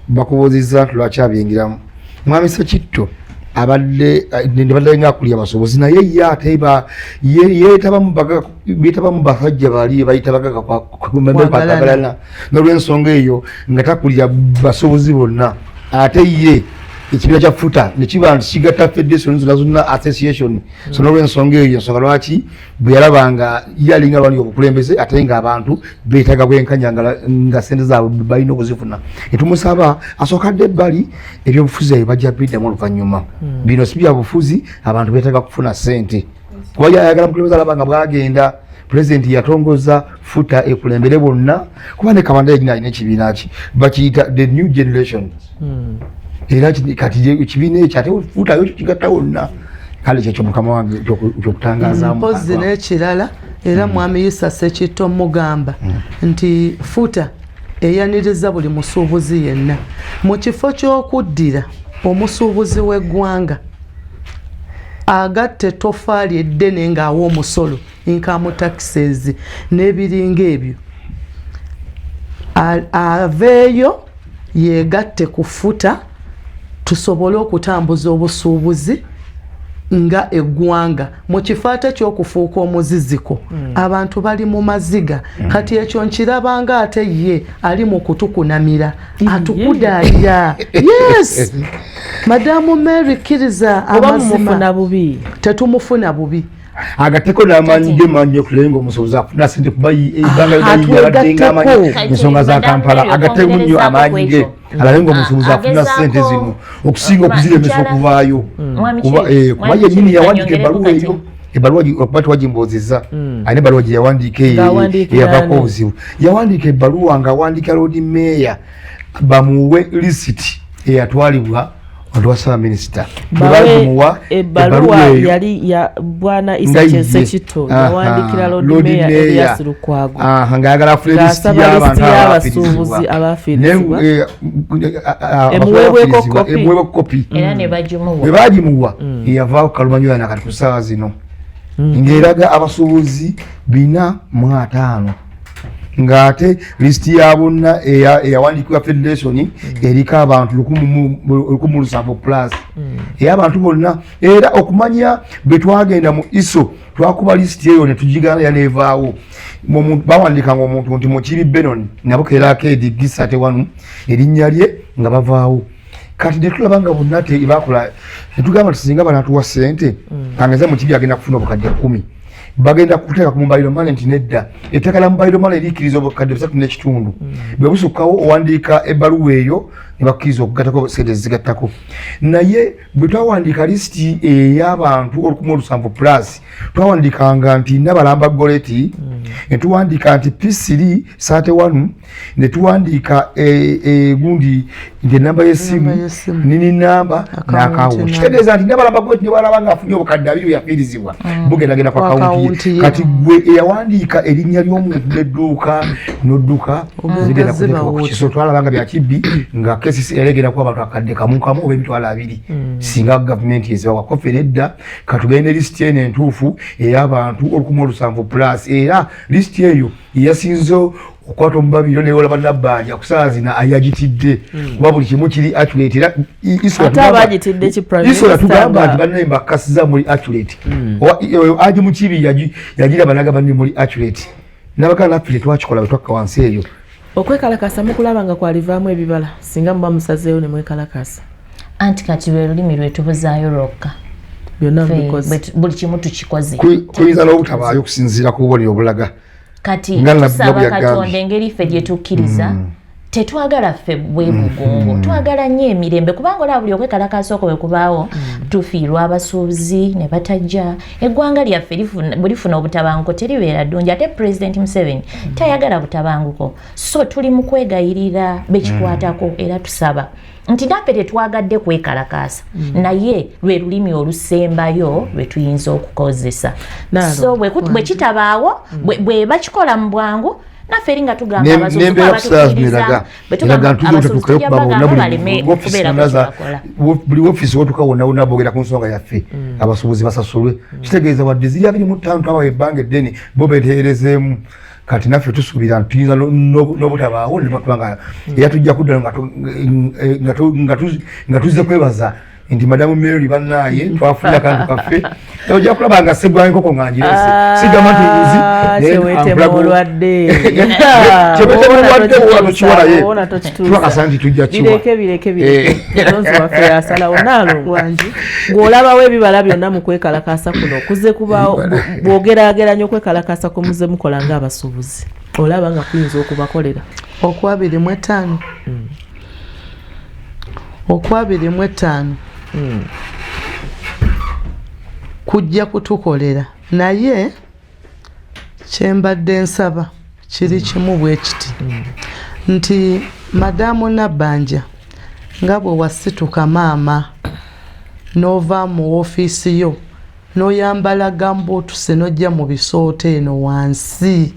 bakubuuzizza nti lwaki abiyingiramu. Mwami Sekitto abadde badde nga akulya abasuubuzi, naye ye ate yeetaba mu basajja bali bayita bagaga Kwagalana. N'olwensonga eyo nga takulya basuubuzi bonna, ate ye Ekibiina kya FUTA nekiba nti kigatta federation zonna zonna, association. So nolwensonga eyo, ensonga lwaki bwe yalaba nga ye alinga lwali obukulembeze, ate nga abantu beetaaga bwenkanya, nga sente zaabwe balina okuzifuna, etumusaba asooka adde ebbali. Ebyobufuzi ebyo bajja biddamu oluvannyuma. Bino si byabufuzi, abantu beetaaga kufuna sente, kuba yayagala mukulembeze alaba nga bwagenda. Pulezidenti yatongoza FUTA ekulembere bonna, kuba ne Kabanda yenyini alina ekibiina ki bakiyita the New Generation. Era kati ekibiina ekyo ate FUTA yo kigatta wonna. Kale kyekyo, mukama wange, kyokutangazaamu. Mpozi n'ekirala era, mwami Isa Sekitto, mugamba nti FUTA eyaniriza buli musuubuzi yenna. Mu kifo ky'okuddira omusuubuzi w'eggwanga agatta ettofaali eddene ng'awa omusolo, income taxes n'ebiringa ebyo, aveeyo yeegatte ku FUTA tusobole okutambuza obusuubuzi nga eggwanga, mu kifo ate ky'okufuuka omuziziko. Abantu bali mu maziga. Kati ekyo nkirabanga ate ye ali mu kutukunamira, atukudaalira. Yes, Madamu Mary, kkiriza oba amazima. Mumufuna bubi? Tetumufuna bubi. Agatteko n'amaanyi ge manyi okulenga omusuubuzi afuna sente, kuba ebbanga yabadde ng'amanyi Atwegatteko. ensonga za Kampala. Agattemu nnyo amaanyi ge, alabe nga omusuubuzi afuna sente zino okusinga okuziremesa okuvaayo. Mwami Kuba kuba Mwami yennyini Kibi, yawandiika kanyongereko ebbaluwa kati. eyo, ebbaluwa okuba tewagimbuuzizza, alina ebbaluwa gye yawandiika eyo Ng'awandiikira eyavaako ani? obuzibu. Yawandiika ebbaluwa ng'awandiika Lord Mayor bamuwe lisiti eyatwalibwa wantu ssaabaminisita. Bwe Bawe bagimuwa ebbaluwa eyo yali ya bwana nga Isa ye. Kyensekito yawandikira Lord Lord Mayor Mayor. Elias Lukwago Ng'ayagala afune lisiti ng'asaba y'abantu lisiti y'abasuubuzi abaafiirizibwa. abaafiirizibwa. Emuweebweko Emuweebweko kopi. Emuweebweko kopi. Era ne bagimuwa. Bwe bagimuwa, eyavaako kalumanyoya nakati ku ssaawa zino, ng'eraga abasuubuzi 450, ng'ate lisiti ya bonna eyawandiikibwa federation eriko abantu 1700 plus, ey'abantu bonna. Era okumanya bwe twagenda mu ISO, twakuba lisiti eyo ne tugigana yaneevaawo. Bawandiikanga omuntu nti Mukibi Benon Nabukeera Akedi Gisate wanu erinnya lye nga bavaawo. Kati netulaba nga bonna tebakola, netugamba nti singa banatuwa sente, kangeze Mukibi agenda kufuna obukadde 10, bagenda kuteeka ku mobile money, nti nedda, ettaka lya mobile money erikkiriza obukadde 3.5, bwe busukkawo owandiika ebbaluwa eyo ne bakkiriza okugattako sente zigattako. Naye bwe twawandiika lisiti ey'abantu 1700 plus, twawandiikanga nti Nabalamba Goleti, ne tuwandiika nti P3 31, ne tuwandiika gundi nti enamba y'essimu, Enamba y'essimu. nini namba Account n'akawunti. number. Kitegeeza nti Nabalamba Goleti ne bwalaba nga afunye obukadde 20 yafiirizibwa, bugendagenda ku Ku akawunti akawunti ye. ye. Kati gwe eyawandiika erinnya ly'omuntu n'edduuka n'odduka, Ogenda zigenda kuteekebwa ku zibawa. kiso. Twalaba nga byakibbi, nga KCC era egenda kuba abantu akadde kamu kamu oba 20,000 singa gavumenti ezibawa. Kofera edda katugende lisiti eno entuufu ey'abantu 1700 plus. Era lisiti eyo yasinze okukwata omubabiro, newolaba Nabbanja kusaa zina ayagitidde, kuba buli kimu kiri accurate. Era ISO Ate abagitidde ki, Prime ISO Minister yatugamba nti bannaye mbakasiza muli accurate. Oyo aji Mukibi yagiraba nagamba nti muli accurate, nabagala naffe tetwakikola bwe twakka wansi eyo. Okwekalakasa mukulaba nga kwalivaamu ebibala singa muba musazeewo ne mwekalakasa? Anti kati lwe lulimi lwetubuzaayo lwokka. Byonna Ffe, mubikoze. Buli kimu tukikoze. Kuyinza n'obutabaayo okusinziira ku bubonero obulaga Kati nga Nabbi tusaba bwe yagambye. Katonda, engeri ffe gye tukkiriza, tetwagala ffe bwegugungo, twagala nnyo emirembe, kubanga olaba buli okwekalakaasa okwo bwe kubaawo, tufiirwa abasuubuzi ne batajja. Eggwanga lyaffe bwe lifuna obutabanguko teribeera ddungi, ate Pulezidenti Museveni tayagala butabanguko. So tuli mu kwegayirira bekikwatako, era tusaba nti naffe tetwagadde kwekalakaasa, naye lwe lulimi olusembayo lwe tuyinza okukozesa. Nalo. So bwe kitabaawo, bwe bakikola mu bwangu, naffe eri nga tugamba abasuubuzi Nembeera kuba kusaazi batukkiriza, neraga bwe tugamba eraga nti abasuubuzi tutuukayo tujja kuba bonna bagamba buli baleme woofiisi kubeerako zonna kyebakola. Buli woofiisi wotuka wonna wonna boogera ku nsonga yaffe, abasuubuzi basasulwe. Kitegeeza wadde ziri 25, twabawa ebbanga eddene bo beteerezeemu. Kati naffe tusuubira nti tuyinza n'obutabaawo, ne batuba nga era tujja kuddayo nga tuzze kwebaza. Nti Madamu Mary, bannaaye, twafuna akantu kaffe, ojja kulaba nga segwa enkoko nga ngirese. Sigamba nti nguzi. Kyewetema olwadde. Kyewetema olwadde, oba tokiwa, naye tubakasa nti tujja kiwa. Bireke, bireke, bireke. Mutonzi waffe asalawo. Naalongo, ng'olabawo ebibala byonna mu kwekalakaasa kuno kuze kubaawo, bw'ogeraageranya okwekalakaasa kwe mukola ng'abasuubuzi, olaba nga kuyinza okubakolera? Okwa 25, okwa 25 kujja kutukolera, naye kyembadde nsaba kiri kimu bwe kiti, nti Madamu Nabbanja, nga bwe wasituka maama n'ova mu woofiisi yo n'oyambala gambuutusi n'ojja mu bisooto eno wansi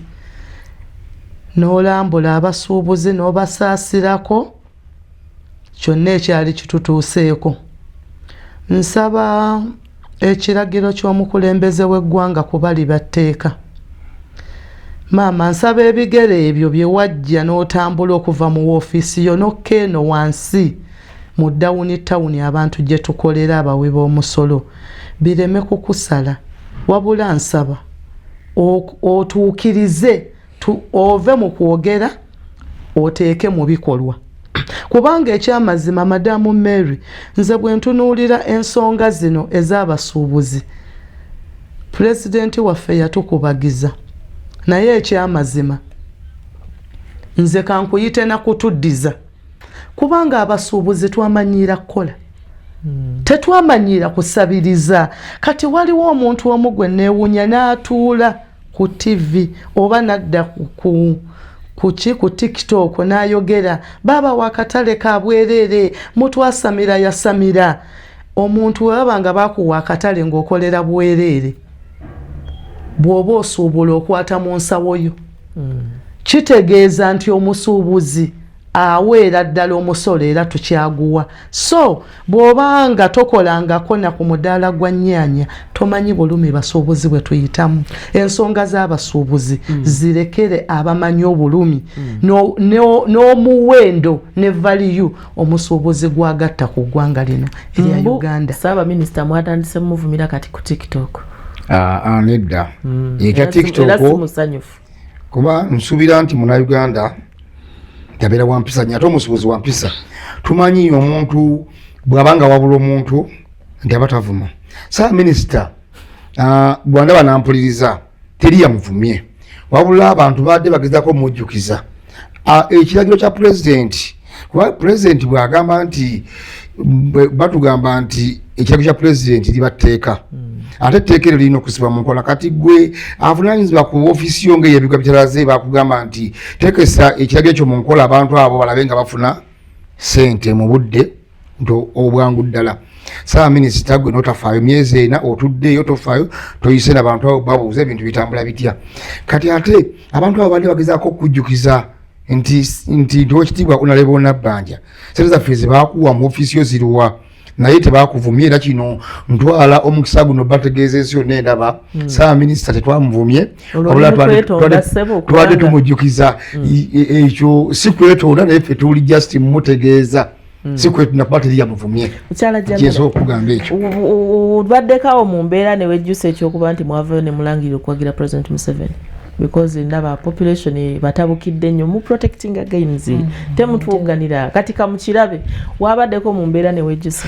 n'olambula abasuubuzi n'obasaasirako kyonna ekyali kitutuuseeko, nsaba ekiragiro ky'omukulembeze w'eggwanga kubali batteeka. Maama, nsaba ebigere ebyo bye wajja n'otambula okuva mu woofiisi yo n'okka eno wansi mu down town, abantu gye tukolera, abawi b'omusolo, bireme kukusala, wabula nsaba otuukirize, ove mu kwogera oteeke mu bikolwa, kubanga ekyamazima, Madamu Mary, nze bwe ntunuulira ensonga zino ez'abasuubuzi, pulezidenti waffe yatukubagiza, naye ekyamazima nze kankuyite nakutuddiza, kubanga abasuubuzi twamanyiira kukola, tetwamanyiira kusabiriza. Kati waliwo omuntu omu gwe neewuunya n'atuula ku TV oba nadda kuki, ku TikTok, n'ayogera, "Baaba wakatale ka bwereere, mutwasamira." Yasamira omuntu. We baba nga bakuwa akatale ng'okolera bwereere, bw'oba osuubula okwata mu nsawo yo, kitegeeza nti omusuubuzi aweera ddala omusolo era tukyaguwa. So bw'obanga tokolangako na ku mudaala gwa nnyaanya, tomanyi bulumi basuubuzi bwe tuyitamu. Ensonga z'abasuubuzi zirekere abamanyi obulumi n'omuwendo ne value omusuubuzi gwagatta ku ggwanga lino erya Uganda. Saabaminisita mwatandise muvumira kati ku TikTok. Ah, ah, nedda, ekya TikTok musanyufu. Kuba nsuubira nti Munauganda yabeera wampisa nnyo, ate omusuubuzi wampisa. Tumanyi omuntu bw'aba nga wabula omuntu nti aba tavuma. Saabaminisita bwandaba nampuliriza, teri yamuvumye, wabula abantu badde bagezako omujjukiza ekiragiro kya pulezidenti, kuba pulezidenti bw'agamba nti batugamba nti ekiragiro kya pulezidenti liba tteeka, ate etteeka eryo lirina okusibwa mu nkola. Kati gwe avunanyizibwa ku ofiisi yo ngaeyebigwa bitalaze, bakugamba nti teekesa ekiragiro ekyo mu nkola, abantu abo balabe nga bafuna sente mu budde nti obwangu ddala. Saabaminisita gwe notafaayo, myezi 4 otuddeeyo, tofaayo, toyise nabantu abo babuuza ebintu bitambula bitya. Kati ate abantu abo badde bagezaako okujjukiza nti Owekitiibwa Honorable Nabbanja, sente zaffe zebakuwa mu ofiisi yo ziruwa? Naye tebakuvumye. Era kino ntwala omukisa guno bategeeza ensi yonna endaba, Saabaminisita tetwamuvumye, wabula twabadde tumujjukiza. Ekyo si kwetonda, naye ffe tuli just mumutegeeza, si kwetonda kuba teri yamuvumye. Kyensobola okugamba ekyo. Obaddekawo mu mbeera newejjusa ekyokuba nti mwavayo ne mulangirira okuwagira President Museveni, because ndaba population batabukidde nnyo mu protecting gains, temutuwuganira. Kati kamukirabe, wabaddeko mu mbeera newejjusa?